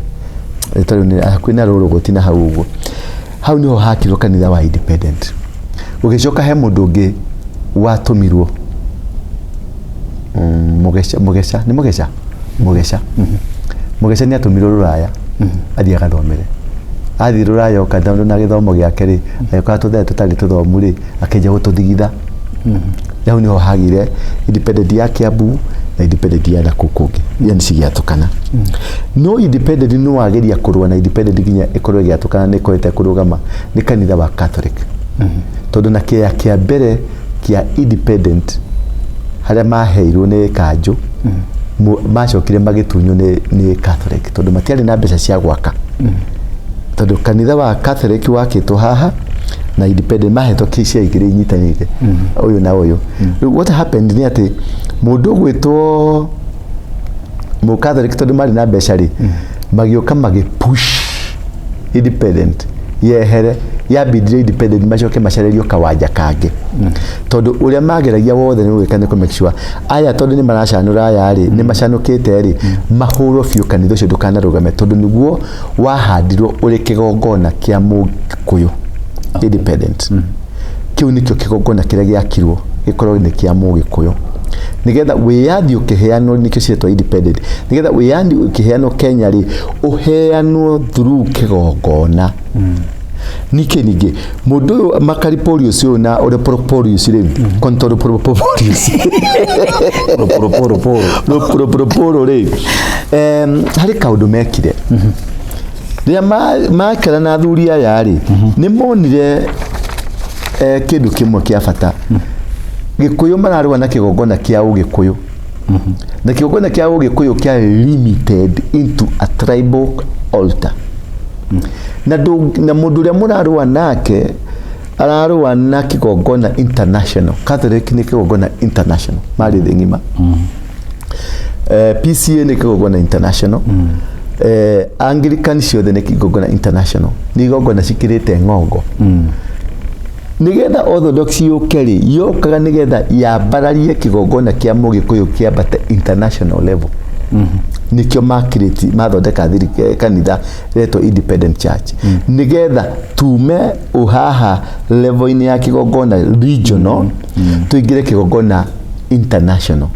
tondũ nĩ hakuhĩ na Rũrũgũti na hau ũguo, hau nĩho hakirwo kanitha wa Independent. Gũgĩcoka he mũndũ ũngĩ watũmirwo, Mũgeca, Mũgeca nĩ Mũgeca, Mũgeca, Mũgeca nĩ atũmirwo Rũraya athiĩ agathomere. Athiĩ Rũraya oka, tondũ na gĩthomo gĩake rĩ, agĩkora tũthere tũtarĩ tũthomu rĩ, akĩnja gũtũthigitha. Hau niho hagire Independent ya Kiambu na Independent ya nakũu kũngĩ, yani cigĩatũkana. No Independent no wageria kũrũa na Independent nginya ĩkorwo ĩgĩatũkana, nĩ ĩkoretwo kũrũgama nĩ kanitha wa Catholic, tondũ na kĩaya kĩa mbere kĩa Independent harĩa maheirwo nĩ kanjũ, macokire magĩtunywo nĩ Catholic, tondũ matiarĩ na mbeca cia gwaka, tondũ kanitha wa Catholic wakĩtwo haha na Independent mahetwo cia igĩrĩ inyitanĩire ũyũ na ũyũ. Rĩu what happened nĩ atĩ mũndũ ũgwĩtwo mũ Catholic, tondũ marĩ na mbeca rĩ, magĩũka magĩpush Independent yehere. Yambindire Independent macoke macarerio kawanja kangĩ, tondũ ũrĩa mageragia wothe nĩ gwĩka nĩ kũ make sure aya, tondũ nĩ maracanũra aya rĩ, nĩ macanũkĩte rĩ, mahũrwo biũ, kanitha ũcio ndũkanarũgame, tondũ nĩguo wahandirwo ũrĩ kĩgongona kĩa Mũgĩkũyũ. Independent kĩu nĩkĩo kĩgongona kĩrĩa gĩakirwo gĩkorwo nĩ kĩa Mũgĩkũyũ, nĩgetha wĩyathi ũkĩheanwo, nĩkĩo ciĩtwo Independent, nĩgetha wĩyathi ũkĩheanwo Kenya rĩ, ũheanwo through kĩgongona. Ningĩ mũndũ ũyũ Makariporius ũyũ na Oroporius rĩ, Kontoroporoporius. Poro. Roporoporo rĩ, harĩ kaũndũ mekire rĩrĩa makara na athuri aya rĩ, nĩ monire kĩndũ kĩmwe kĩa bata. Gĩkũyũ mararũa na kĩgongona kĩa Ũgĩkũyũ, na kĩgongona kĩa Ũgĩkũyũ kĩa limited into a tribal altar, na mũndũ ũrĩa mũrarũa nake ararũa na kĩgongona international. Catholic nĩ kĩgongona international marĩ thĩ ng'ima. PCA nĩ kĩgongona international. Anglican ciothe nĩ kĩgongona international, nĩ igongona cikĩrĩte ng'ongo. Nigetha Orthodox yũke rĩ, yokaga nigetha yambararie kĩgongona kĩa Mũgĩkũyũ kĩambate international level. Nĩkĩo makirĩti mathondeka kanitha retwo Independent Church, nigetha tume ũhaha level-inĩ ya kĩgongona regional tũingĩre kĩgongona international,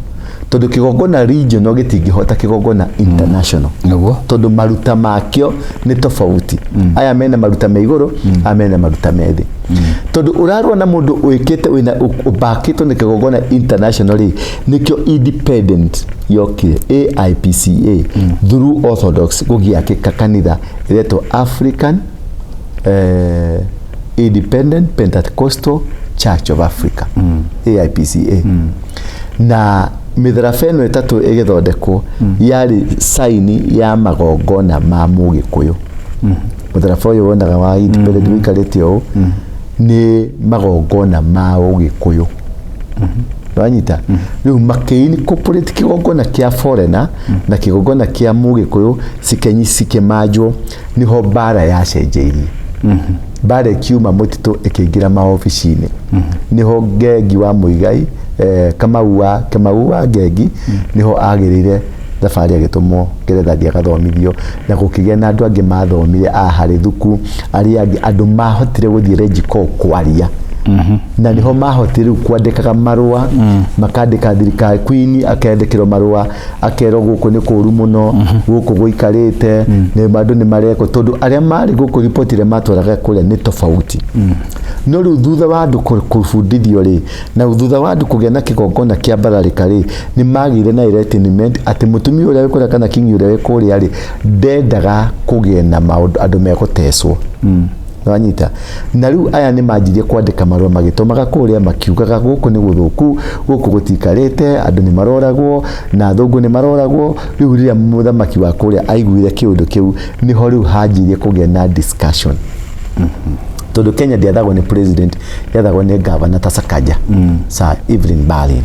tondũ kĩgongona regional gĩtingĩhota kĩgongona international. Tondũ maruta makĩo nĩ tofauti. Aya mena maruta me igũrũ, aya mena maruta me thĩ, tondũ ũrarũa na mũndũ wĩkĩte wĩna ũbakĩtwo nĩ kĩgongona international rĩ. Nĩkĩo Independent yokire AIPCA through Orthodox gũgĩakĩka kanitha ĩretwo African Independent Pentecostal Church of Africa, AIPCA. Na mĩtharaba ĩno ĩtatũ ĩgĩthondekwo yarĩ saini ya magongona ma Mũgĩkũyũ. Mũtharaba ũyũ wonaga wa Independent wĩikarĩte ũũ nĩ magongona ma Ũgĩkũyũ, wanyita? Rĩu makĩ incorporate kĩgongona kĩa foreigner na kĩgongona kĩa Mũgĩkũyũ, cikenyi cikĩmanjwo, nĩho mbara yacenjeirie. Mbara ĩkiuma mũtitũ ĩkĩingĩra maobici-inĩ. Nĩho Ngengi wa Mũigai, Kamau wa Ngengi, nĩho agĩrĩire thabarĩ agĩtũmwo Ngeretha athiĩ agathomithio, na gũkĩgĩa na andũ angĩ mathomire a harĩ thuku, arĩa angĩ andũ mahotire gũthiĩ Rejiko kwaria, na nĩho mahotire rĩu kwandĩkaga marũa, makandĩka thirikari. Queen akandĩkĩrwo marũa, akerwo gũkũ nĩ kũru mũno, gũkũ gũikarĩte nĩ andũ nĩ marekwo, tondũ arĩa marĩ gũkũ riboti ĩrĩa matwaraga kũrĩa nĩ tofauti. No rĩu thutha wa andũ kũbundithio rĩ, na thutha wa andũ kũgĩa na kĩgongona kĩa mbararĩka rĩ, nĩ magĩire na enlightenment atĩ mũtumia ũrĩa wĩ kũrĩa kana king ũrĩa wĩ kũrĩa rĩ, ndendaga kũgĩe na maũndũ andũ megũtecwo. Wanyita? Na rĩu aya nĩ manjirie kwandĩka marũa magĩtũmaga kũrĩa, makiugaga gũkũ nĩ gũthũku, gũkũ gũtikarĩte, andũ nĩ maroragwo na athũngũ nĩ maroragwo. Rĩu rĩrĩa mũthamaki wa kũrĩa aiguire kĩũndũ kĩu, nĩho rĩu hanjirie kũgĩa na discussion, tondũ Kenya ndĩathagwo nĩ president, yathagwo nĩ governor ta Sakaja, Sir Evelyn Baring,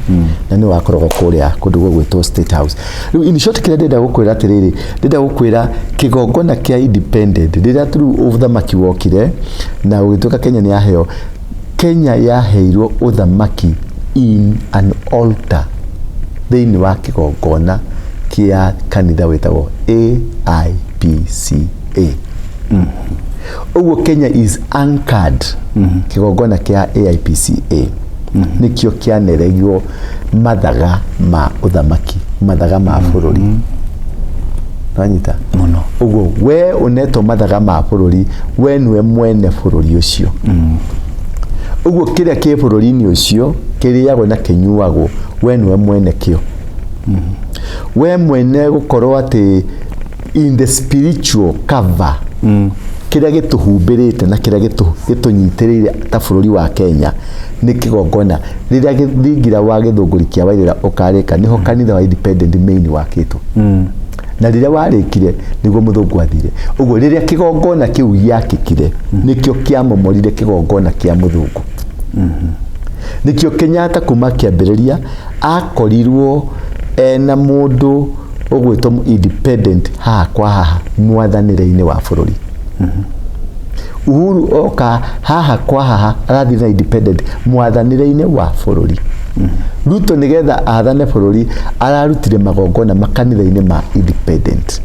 na nĩwe wakoragwo kũrĩa kũndũ gũgwĩtwo State House. Rĩu in short, kĩrĩa ndĩrenda gũkwĩra atĩrĩrĩ, ndĩrenda gũkwĩra kĩgongona kĩa independent, rĩrĩa rĩu ũthamaki wokire na ũgĩtuĩka Kenya nĩ yaheo, Kenya yaheirwo ũthamaki in an altar, thĩinĩ wa kĩgongona kĩa kanitha wĩtagwo AIPCA. Ũguo Kenya is anchored kĩgongona kĩa AIPCA, nĩkĩo kĩaneregio mathaga ma ũthamaki, mathaga ma bũrũri. Wanyita? Mũno. Ũguo we ũnetwo mathaga ma bũrũri, we nĩwe mwene bũrũri ũcio. Ũguo kĩrĩa kĩ bũrũri-inĩ ũcio kĩrĩagwo na kĩnyuagwo, we nĩwe mwene kĩo. We mwene gũkorwo atĩ in the spiritual cover, kĩrĩa gĩtũhumbĩrĩte na kĩrĩa gĩtũnyitĩrĩire ta bũrũri wa Kenya nĩ kĩgongona. Rĩrĩa gĩthingira wa gĩthũngũri kĩa Wairĩra ũkarĩka, nĩho kanitha wa independent main wakĩtwo, na rĩrĩa warĩkire nĩguo mũthũngũ athire. Ũguo rĩrĩa kĩgongona kĩu gĩakĩkire, nĩkĩo kĩamomorire kĩgongona kĩa mũthũngũ. Nĩkĩo Kenyatta kuma kĩambĩrĩria akorirwo ena mũndũ ũgwĩtwo independent haha kwa haha mwathanĩre-inĩ wa bũrũri. Uhuru oka haha kwa haha arathiĩ na independent mwathanĩre-inĩ wa bũrũri. Ruto nĩgetha athane bũrũri ararutire magongona makanitha-inĩ ma independent.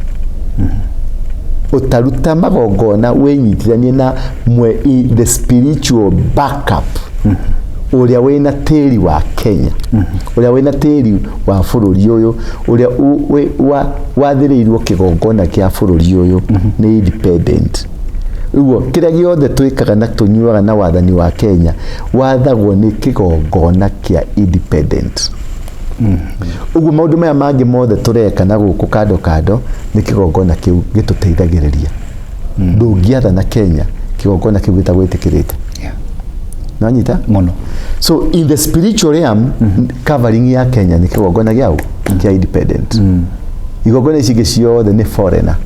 Ũtaruta magongona wĩnyitithanie na mwe the spiritual backup ũrĩa wĩna tĩri wa Kenya, ũrĩa wĩna tĩri wa bũrũri ũyũ, ũrĩa wathĩrĩirwo kĩgongona kĩa bũrũri ũyũ nĩ independent. Ũguo kĩrĩa gĩothe twĩkaga na tũnyuaga na wathani wa Kenya wathagwo nĩ kĩgongona kĩa independent. Ũguo maũndũ maya mangĩ mothe tũreka na gũkũ kando kando nĩ kĩgongona kĩu gĩtũteithagĩrĩria. Ndũngĩathana Kenya kĩgongona kĩu gĩtagwĩtĩkĩrĩte. Nanyita? Mũno. So in the spiritual realm, covering ya Kenya nĩ kĩgongona gĩa kĩa independent. Igongona ici ingĩ ciothe nĩ foreigner,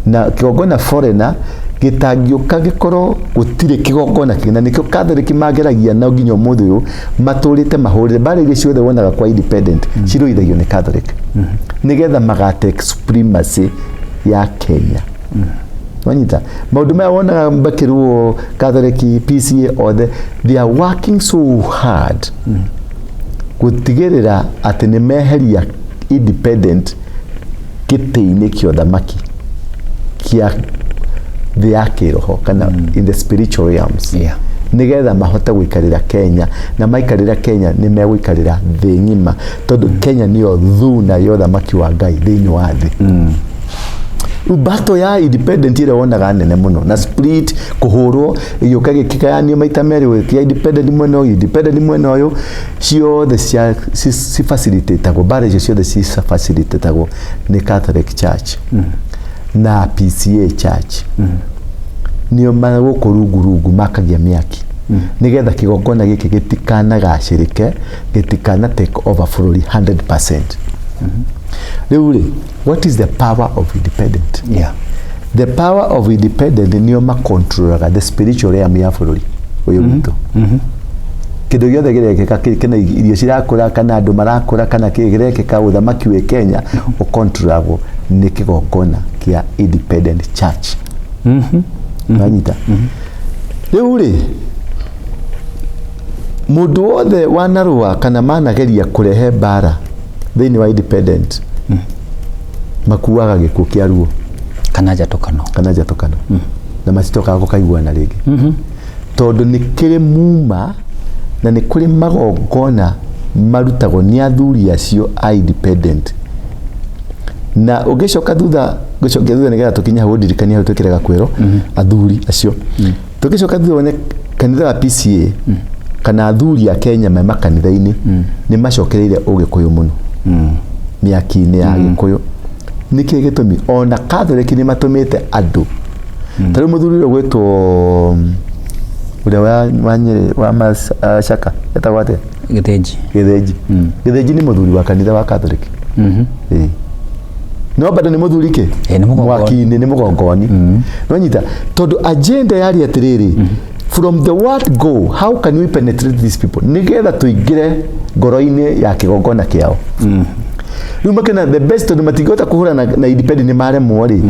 na kĩgongona foreigner gĩtangĩũka gĩkorwo gũtirĩ kĩgongona kĩngĩ, na nĩkĩo Catholic mageragia na nginya ũmũthĩ ũyũ matũrĩte mahũrĩre mbara iria ciothe wonaga kwa independent cirũithagio nĩ Catholic, nĩgetha magatake supremacy ya Kenya. Wanyita? Maũndũ maya wonaga makĩruo Catholic, PCA, othe they are working so hard gũtigĩrĩra atĩ nĩ meheria independent gĩtĩ-inĩ kĩa ũthamaki kĩa thĩ ya kĩroho kana in the spiritual realms, nĩgetha mahote gũikarĩra Kenya, na maikarĩra Kenya nĩ megũikarĩra thĩ ng'ima, tondũ Kenya nĩyo thuna ya ũthamaki wa Ngai thĩinĩ wa thĩ. Rĩu battle ya independent ĩrĩa wonaga nene mũno na split kũhũrwo ĩgĩũka gĩkĩgayanio maita merĩ kĩa independent mwena ũyũ, independent mwena ũyũ, ciothe cia ci facilitatagwo, mbara icio ciothe ci facilitatagwo nĩ Catholic Church na PCA Church. Nĩo gũkũ rungu rungu makagia mĩaki nĩgetha kĩgongona gĩkĩ gĩtikanagacĩrĩke, gĩtikana take over bũrũri 100%. Rĩu rĩ, what is the power of independent? The power of independent nĩo makontrolaga the spiritual realm ya bũrũri ũyũ witũ. Kĩndũ gĩothe kĩrekĩka, kĩna irio cirakũra kana andũ marakũra kana kĩ kĩrekĩka ũthamaki wĩ Kenya, ũkontrolagwo nĩ kĩgongona kĩa independent church. Wanyita? Rĩu rĩ, mũndũ wothe wanarũa kana manageria kũrehe mbara thĩinĩ wa independent makuaga gĩkuũ kĩa ruo Kana njatũkano. Kana njatũkano, na maticokaga gũkaiguana rĩngĩ, tondũ nĩ kĩrĩ muma na nĩ kũrĩ magongona marutagwo nĩ athuri acio a independent. Na ũngĩcoka thutha, ngũcokia thutha nĩgetha tũkinye hau, ũndirikanie hau twĩkĩre gakwĩro athuri acio. Tũngĩcoka thutha wone kanitha wa PCA kana athuri a Kenya me makanitha-inĩ nĩ macokereire ũgĩkũyũ mũno, mĩaki-inĩ ya gĩkũyũ. Nĩkĩ gĩtũmi? Ona Catholic nĩ matũmĩte andũ, ta rĩu mũthuri ũrĩa ũgwĩtwo ũrĩa wa Nyĩrĩ wa Macaka etagwo atĩa? Gĩthĩnji. Gĩthĩnji. Gĩthĩnji nĩ mũthuri wa kanitha wa Catholic. Ĩĩ. No bado nĩ mũthuri kĩ? Ĩĩ, nĩ mũgongoni. Mwaki-inĩ nĩ mũgongoni. No nyita tondũ agenda yarĩ atĩrĩrĩ, from the word go, how can we penetrate these people nĩgetha tũingĩre ngoro-inĩ ya kĩgongona kĩao? Rĩu makĩona the best, tondũ matingĩhota kũhũra na independent, nĩ maremwo rĩ,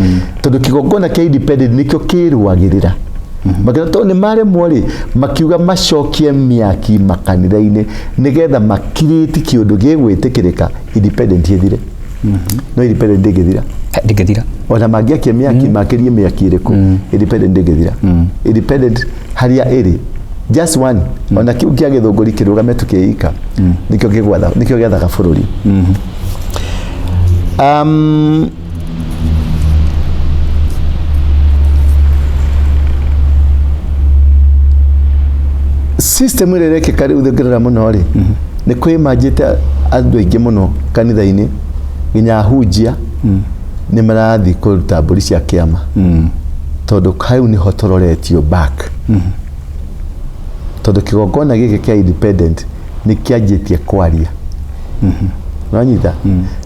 tondũ kĩgongona kĩa independent nĩkĩo kĩrũagĩrĩra. Makĩona tondũ nĩ maremwo rĩ, makiuga macokie mĩaki makanitha-inĩ nĩgetha makirĩti kĩũndũ gĩgwĩtĩkĩrĩka, independent ĩthire. No independent ndĩngĩthira. Ndĩngĩthira. Ona mangĩakia mĩaki, makĩrie mĩaki ĩrĩkũ, independent ndĩngĩthira. Independent harĩa ĩrĩ, just one, ona kĩu kĩa gĩthũngũri kĩrũgame tukĩika, nĩkĩo gĩgwatha, nĩkĩo gĩathaga bũrũri. System ĩrĩa ĩrekĩka rĩu ũngĩrora mũno rĩ, nĩ kwĩmanjĩte andũ aingĩ mũno kanitha-inĩ, nginya ahunjia nĩ marathiĩ kũruta mbũri cia kĩama, tondũ hau nĩho tũroretio back, tondũ kĩgongona gĩkĩ kĩa independent nĩ kĩanjĩtie kwaria, nonyita,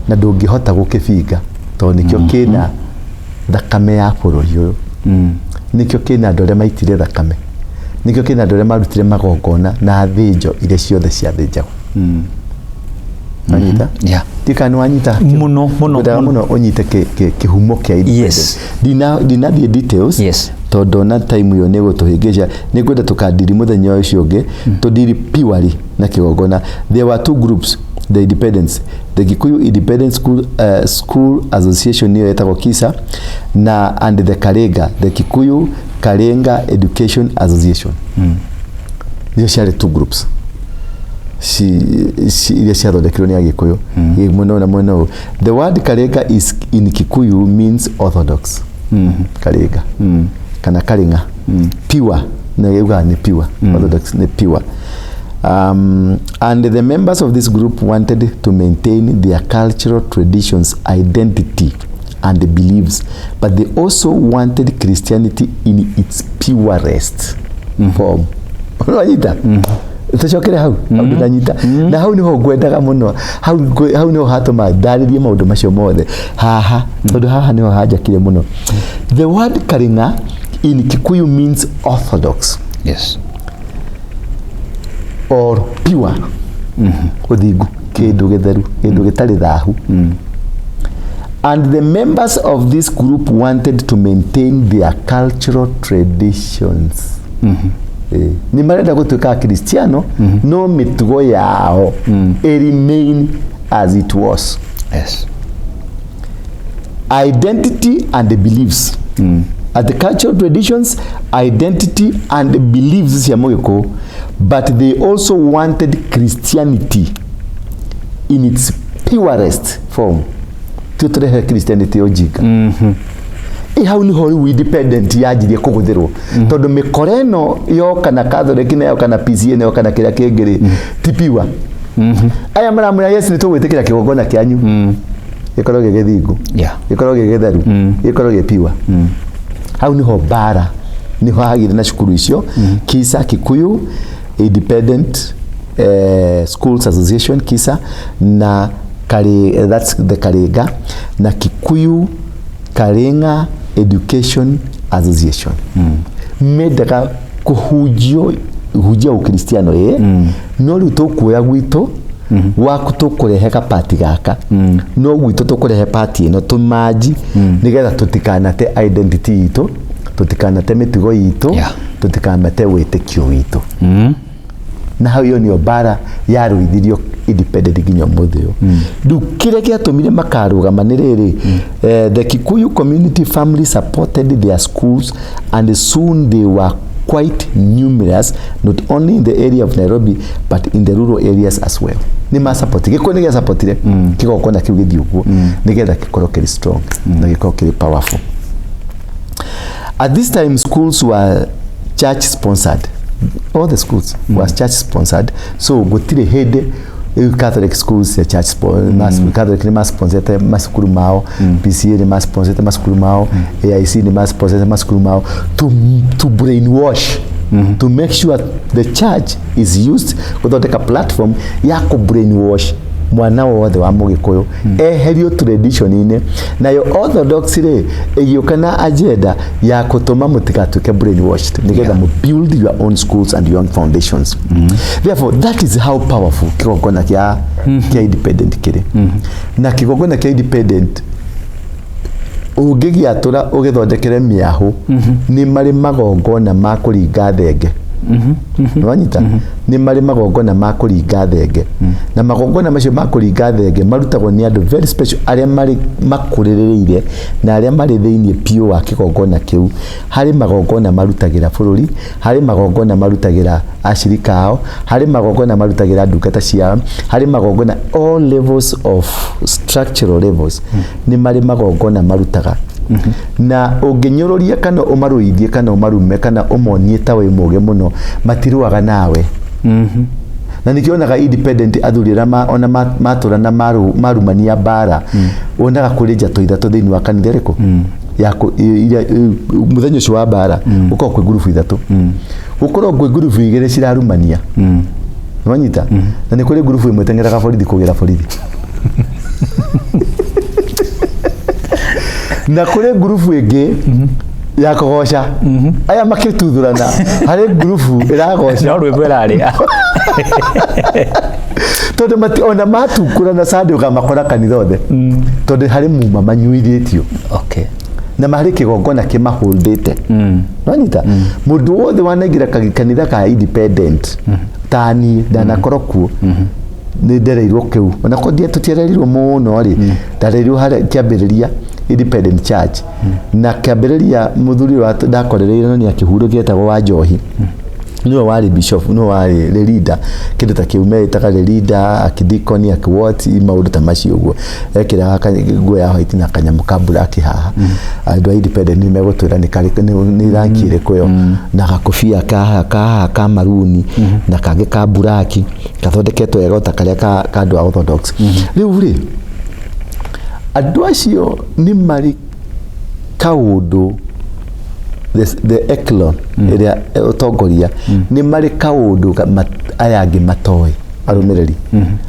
na ndũngĩhota gũkĩbinga, tondũ nĩkĩo kĩna thakame ya bũrũri ũyũ, nĩkĩo kĩna andũ arĩa maitire thakame, nĩkĩo kĩna andũ arĩa marutire magongona na thĩnjo iria ciothe ciathĩnjagwo. Wanyita? Yeah. Ndika nĩ wanyita? Mũno, mũno, Ngwendaga mũno. mũno ũnyite kĩhumo kĩa independence. Ndinathiĩ details tondũ na time ĩyo nĩ gũtũhĩngĩca. Nĩ ngwenda tũkandiri mũthenya ũcio ũngĩ, tũndiri purely na kĩgongona. There were two groups, the independence, the Gikuyu Independent School Association, nĩyo yetagwo KISA, na and the Karenga, the Kikuyu Karenga Education Association. Nĩcio ciarĩ two groups iria ciathondekirwo nĩ Agĩkũyũ, mwena ũyũ na mwena ũyũ. The word Karenga is in Kikuyu means orthodox. Karenga kana Karenga, pure, na yugaga nĩ pure, orthodox nĩ pure. And the members of this group wanted to maintain their cultural traditions, identity and beliefs, but they also wanted Christianity in its purest form. Ũranyita? Tũcokere hau hau, ndũranyita? Na hau niho ngwendaga mũno, hau niho hatũma ndarĩrie maũndũ macio mothe haha, tondũ haha niho hanjakire mũno. The word Karinga in Kikuyu means orthodox or pure, ũthingu, kĩndũ gĩtheru, kĩndũ gĩtarĩ thahu. And the members of this group wanted to maintain their cultural traditions. Nĩ marenda gũtuĩka akristiano, no mĩtugo yao ĩ remain as it was. Identity and beliefs, at the cultural traditions, identity and beliefs cia mũgĩkũyũ, but they also wanted Christianity in its purest form. Tio tũrehe Christianity ũjinga. Ĩ hau niho rĩu independent yanjirie kũhũthĩrwo, tondũ mĩkora ĩno yoka na Catholic na yoka na PCA na yoka na kĩrĩa kĩngĩ rĩ, ti pure. Aya maramwĩra, yes, nĩ tũgwĩtĩkĩra kĩgongona kĩanyu gĩkorwo gĩ gĩthingu, gĩkorwo gĩ gĩtheru, gĩkorwo gĩ pure. Hau niho mbara, niho hagĩire na cukuru icio, KISA, Kikuyu Independent Schools Association, KISA, na Kari, that's the Karinga, na Kikuyu Karinga Education Association. Mendaga kũhunjio hunjia ũkristiano, ĩ no rĩu tũkuoya gwitũ gwaku, tũkũrehe gapati gaka, no gwitũ tũkũrehe pati ĩno tũmanji, nĩgetha tũtikanate identity itũ, Tũtikanate mĩtugo itũ. Tũtikanate wĩtĩkio witũ. Na hau ĩyo nĩyo mbara yarũithirio independent nginya ũmũthĩ ũyũ. Rĩu kĩrĩa gĩatũmire makarũgama nĩ rĩrĩ, the Kikuyu community family supported their schools and soon they were quite numerous, not only in the area of Nairobi but in the rural areas as well. Nĩ ma support, gĩkũyũ nĩ gĩasapotire kĩgongona kĩu gĩthiĩ ũguo nĩgetha gĩkorwo kĩrĩ strong na gĩkorwo kĩrĩ powerful. At this time schools were church sponsored. All the schools were church sponsored, so gũtirĩ hĩndĩ rĩu Catholic schools ya church Catholic nĩ masponsete macukuru mao, PCA nĩ masponsete macukuru mao, AIC nĩ masponsete macukuru mao to brainwash, to make sure the church is used gũthondeka platform ya kũ brainwash mwana wothe wa mũgĩkũyũ eherio tradition-inĩ. Nayo Orthodox rĩ, ĩgĩũka na agenda ya gũtũma mũtigatuĩke brainwashed, nĩgetha mu build your own schools and your own foundations. Therefore that is how powerful kĩgongona kĩa independent kĩrĩ. Na kĩgongona kĩa independent ũngĩgĩatũra ũgĩthondekere mĩahũ, nĩ marĩ magongona ma kũringa thenge. Nĩwanyita? Nĩ marĩ magongona ma kũringa thenge, na magongona macio ma kũringa thenge marutagwo nĩ andũ very special, arĩa marĩ makũrĩrĩire na arĩa marĩ thĩinĩ biũ wa kĩgongona kĩu. Harĩ magongona marutagĩra bũrũri, harĩ magongona marutagĩra acirika ao, harĩ magongona marutagĩra ndungata ciao, harĩ magongona all levels of structural levels, nĩ marĩ magongona marutaga. Na ũngĩnyũrũria kana ũmarũithie kana ũmarume kana ũmonie ta wĩ mũũgĩ mũno, matirũaga nawe. Na nĩkĩo onaga independent athuri arĩa ona matũra na marumania mbara, wonaga kũrĩ njatũ ithatũ thĩinĩ wa kanitha ĩrĩkũ ya iria mũthenya ũcio wa mbara gũkorwo kwĩ ngurubu ithatũ, gũkorwo kwĩ ngurubu igĩrĩ cirarumania. Nĩwanyita? Na nĩ kũrĩ ngurubu ĩmwe ĩteng'eraga borithi kũgĩra borithi, na kũrĩ ngurubu ĩngĩ ya kũgoca aya makĩtuthũrana. Harĩ ngurubu ĩragoca. No rwĩmbo ĩrarĩa. Tondũ mati ona matukũrana Sunday ũkamakora kanitha othe, tondũ harĩ muma manyuithĩtio na marĩ kĩgongona kĩmaholdĩte. Nĩwanyita? Mũndũ wothe wanaingĩra kanitha ka independent ta niĩ ndanakorwo kuo, nĩ ndereirwo kĩu, ona ko tũtiarerirwo mũno rĩ, ndarerirwo harĩa kĩambĩrĩria independent church. Na kĩambĩrĩria mũthuri wa ndakorereire no nĩ akĩhurũ gĩetagwo wa Njohi, nĩwe warĩ bishop, nĩwe warĩ the leader, kĩndũ ta kĩu meĩtaga the leader, akidikoni, akiwhat, maũndũ ta macio ũguo. Ekĩraga nguo ya white na kanyamũ ka black haha. Andũ a independent nĩ megũtwĩra nĩ karĩ nĩ rangi ĩrĩkũ ĩyo, na gakobia kahaha kahaha ka maruni na kangĩ ka black gathondeketwo wega ta karĩa ka andũ a Orthodox. Rĩu rĩ, andũ acio nĩ marĩ kaũndũ, the echelon ĩrĩa ũtongoria, nĩ marĩ kaũndũ aya angĩ matoĩ. Arũmĩrĩri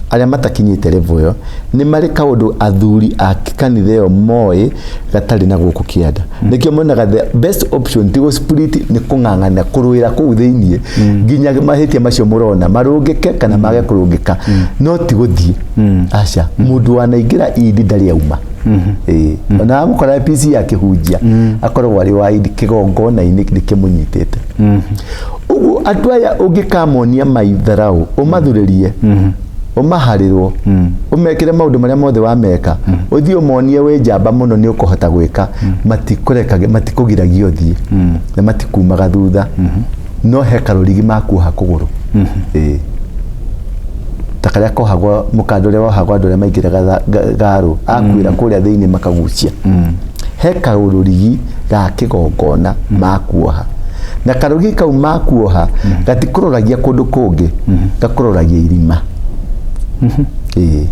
arĩa matakinyĩte level ĩyo nĩ marĩ kaũndũ athuri a kanitha ĩyo moĩ gatarĩ na gũkũ kĩanda. Nĩkĩo monaga the best option ti gũ split, nĩ kũng'ang'ana kũrũĩra kũu thĩiniĩ nginya mahĩtia macio mũrona marũngĩke kana mage kũrũngĩka, no ti gũthiĩ. Aca, mũndũ wanaingĩra indi ndarĩ auma. Ĩĩ, ona amũkora PC akĩhunjia akoragwo arĩ wa indi, kĩgongona-inĩ nĩ kĩmũnyitĩte ũguo. Andũ aya ũngĩkamonia maitharau, ũmathurĩrie, ũmaharĩrwo, ũmekĩre maũndũ marĩa mothe wameka, ũthiĩ ũmonie wĩ njamba mũno nĩ ũkũhota gwĩka, matikũrekaga, matikũgiragia ũthiĩ na matikumaga thutha, no he karũrigi makuoha kũgũrũ. Ĩĩ, ta karĩa kohagwo mũkanda ũrĩa wohagwo andũ arĩa maingĩraga garũ akuĩra kũrĩa thĩinĩ makagucia. He karũrigi ga kĩgongona makuoha, na karũrigi kau makuoha gatikũroragia kũndũ kũngĩ, gakũroragia irima. Ĩĩ,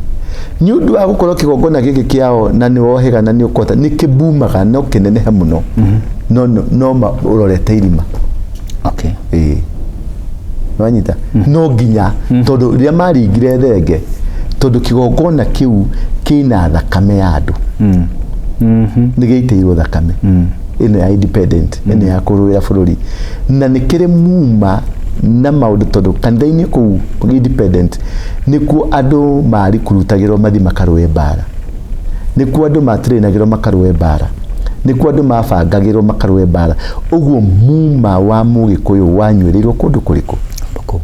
nĩ ũndũ wa gũkorwo kĩgongona gĩkĩ kĩao na nĩ wohĩga na nĩ ũkũhota, nĩ kĩbumaga no kĩnenehe mũno, no ũrorete irima. Ĩĩ, nĩwanyita? No nginya, tondũ rĩrĩa maringire thenge, tondũ kĩgongona kĩu kĩna thakame ya andũ, nĩ gĩitĩirwo thakame ĩno ya independent, ĩno ya kũrũĩra bũrũri, na nĩ kĩrĩ muma na maũndũ, tondũ kanitha-inĩ kũu independent nĩkuo andũ marikurutagĩrwo mathi makarũe mbara, nĩkuo andũ matrainagĩrwo makarũe mbara, Nĩkuo andũ mabangagĩrwo makarũe mbara. Ũguo muma wa Mũgĩkũyũ wanyuĩrĩirwo kũndũ kũrĩkũ? Kũu.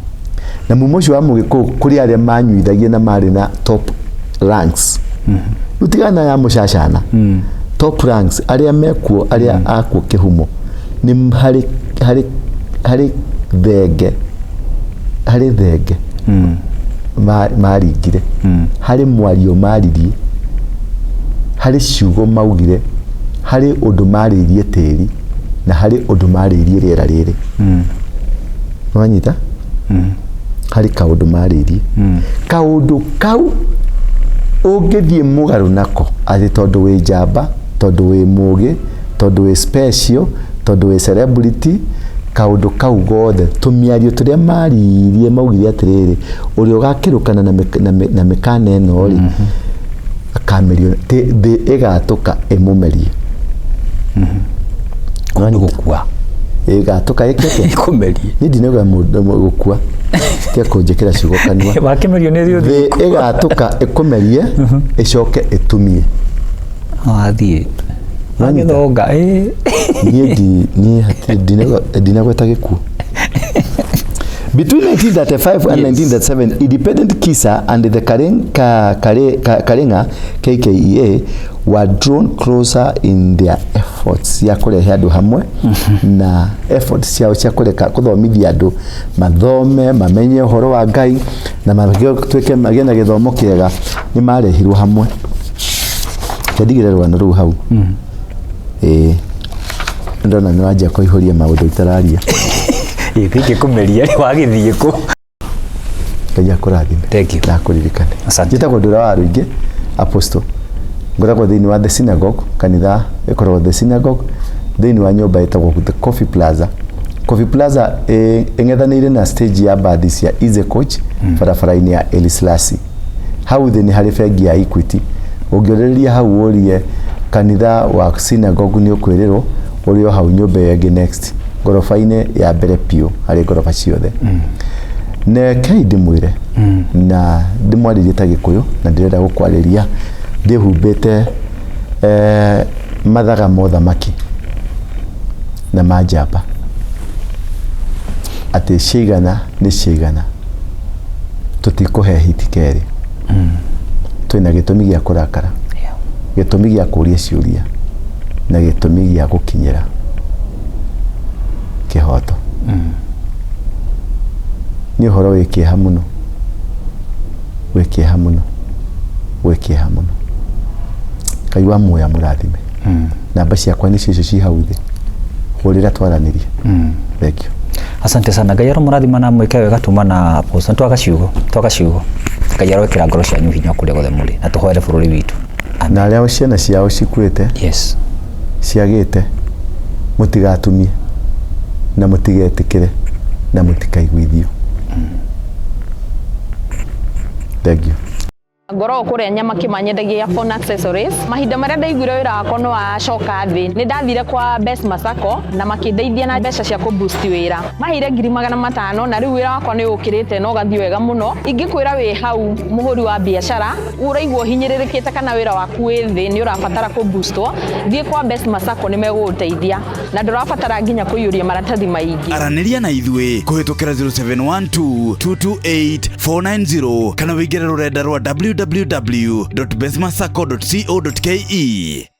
Na muma ũcio wa Mũgĩkũyũ kũrĩ arĩa manyuithagia na marĩ na top ranks. Rĩu tigana ya mũcacana, top ranks arĩa mekuo, arĩa akuo kĩhumo nĩ harĩ thenge, harĩ thenge maringire, harĩ mwario maririe, harĩ ciugo maugire, harĩ ũndũ marĩirie tĩri, na harĩ ũndũ marĩirie rĩera rĩrĩ. Wanyita? Harĩ kaũndũ marĩirie, kaũndũ kau ũngĩthiĩ mũgarũ nako atĩ tondũ wĩ njamba, tondũ wĩ mũgĩ, tondũ wĩ special, tondũ wĩ celebrity, kaũndũ kau gothe, tũmĩario tũrĩa maririe, maugire atĩrĩrĩ, ũrĩa ũgakĩrũkana na mĩkana ĩno rĩ, akamerio, thĩ ĩgatũka ĩmũmerie. Nĩ gũkua. Ĩgatũka ĩkĩte Ĩkũmerie. Niĩ ndinauga mũndũ gũkua, tiga kũnjĩkĩra ciugo kanua. Wakĩmerio nĩ thĩ ũthiĩ. Ĩgatũka ĩkũmerie, ĩcoke ĩtumie. Wathiĩ. Wanyita? Wagĩthonga. Ĩ. Niĩ ndi niĩ hatirĩ ndinagweta gĩkuũ. Between 1935 and 1937, independent Kisa and the Karenga KKEA were drawn closer in their efforts ya kũrehe andũ hamwe na efforts ciao cia kũreka kũthomithia andũ mathome, mamenye ũhoro wa Ngai na matuĩke magĩe na gĩthomo kĩega. Nĩ marehirwo hamwe. Ndigĩre rũgano rũu hau. Ĩĩ, ndona nĩ wanjia kũihũria maũndũ itararia. Ĩ thingĩkũmeria rĩ, wagĩthiĩ kũ? Ngai akũrathime. Thank you. Na akũririkane. Asante. Njĩtagwo Ndũra wa Rũingĩ Apostle. Ngoragwo thĩinĩ wa The Synagogue, kanitha ĩkoragwo The Synagogue thĩinĩ wa nyũmba ĩtagwo The Coffee Plaza. Coffee Plaza ĩng'ethanĩire na stage ya mbathi cia Easy Coach, barabara-inĩ ya Elislasi. Hau thĩ nĩ harĩ bengi ya Equity. Ũngĩũrĩrĩria hau ũrie kanitha wa Synagogue, nĩ ũkwĩrĩrwo ũrĩ o hau nyũmba ĩyo ĩngĩ next, ngoroba-inĩ ya mbere biũ harĩ ngoroba ciothe. Rekei ndĩmwĩre na ndĩmwarĩrie ta Gĩkũyũ, na ndĩrenda gũkwarĩria ndĩhumbĩte mathaga ma ũthamaki na ma njamba, atĩ ciaigana nĩ ciaigana, tũtikũhe hiti kerĩ. Twĩna gĩtũmi gĩa kũrakara, gĩtũmi gĩa kũria ciũria, na gĩtũmi gĩa gũkinyĩra kĩhoto. Nĩ ũhoro wĩ kĩeha mũno, wĩ kĩeha mũno, wĩ kĩeha mũno. Ngai wa muoyo amũrathime. Namba ciakwa nĩcio icio ci hau thĩ, hũrĩra twaranĩrie. Thank you. Asante sana. Ngai aromũrathima na mwĩke wega. Tuma na apostle twaga ciugo, twaga ciugo. Ngai arowekĩra ngoro cianyu hinya kũrĩa guothe mũrĩ, na tũhoere bũrũri witũ. Na arĩa ciana ciao cikuĩte, ciagĩte, mũtigatumie na mũtigetĩkĩre na mũtikaiguithio. Thank you. Ngoragwo kũrĩa Nyamaki, manyendagia phone accessories. Mahinda marĩa ndaiguire wĩra wakwa nĩ wacoka thĩ, nĩ ndathire kwa Besma Sacco na makĩndeithia na mbeca cia kũ-boost wĩra. Maheire 500,000, na rĩu wĩra wakwa nĩ ũkĩrĩte na ũgathiĩ wega mũno. Ingĩkwĩra wĩ hau mũhũri wa biacara ũraigua ũhinyĩrĩrĩkĩte kana wĩra waku wĩ thĩ, nĩ ũrabatara kũ-boostwo, thiĩ kwa Besma Sacco, nĩ megũgũteithia na ndũrabatara nginya kũiyũria maratathi maingĩ. Aranĩria na ithuĩ kũhĩtũkĩra 0712 228 490 kana wĩingĩre rũrenda rwa www.besmasacco.co.ke.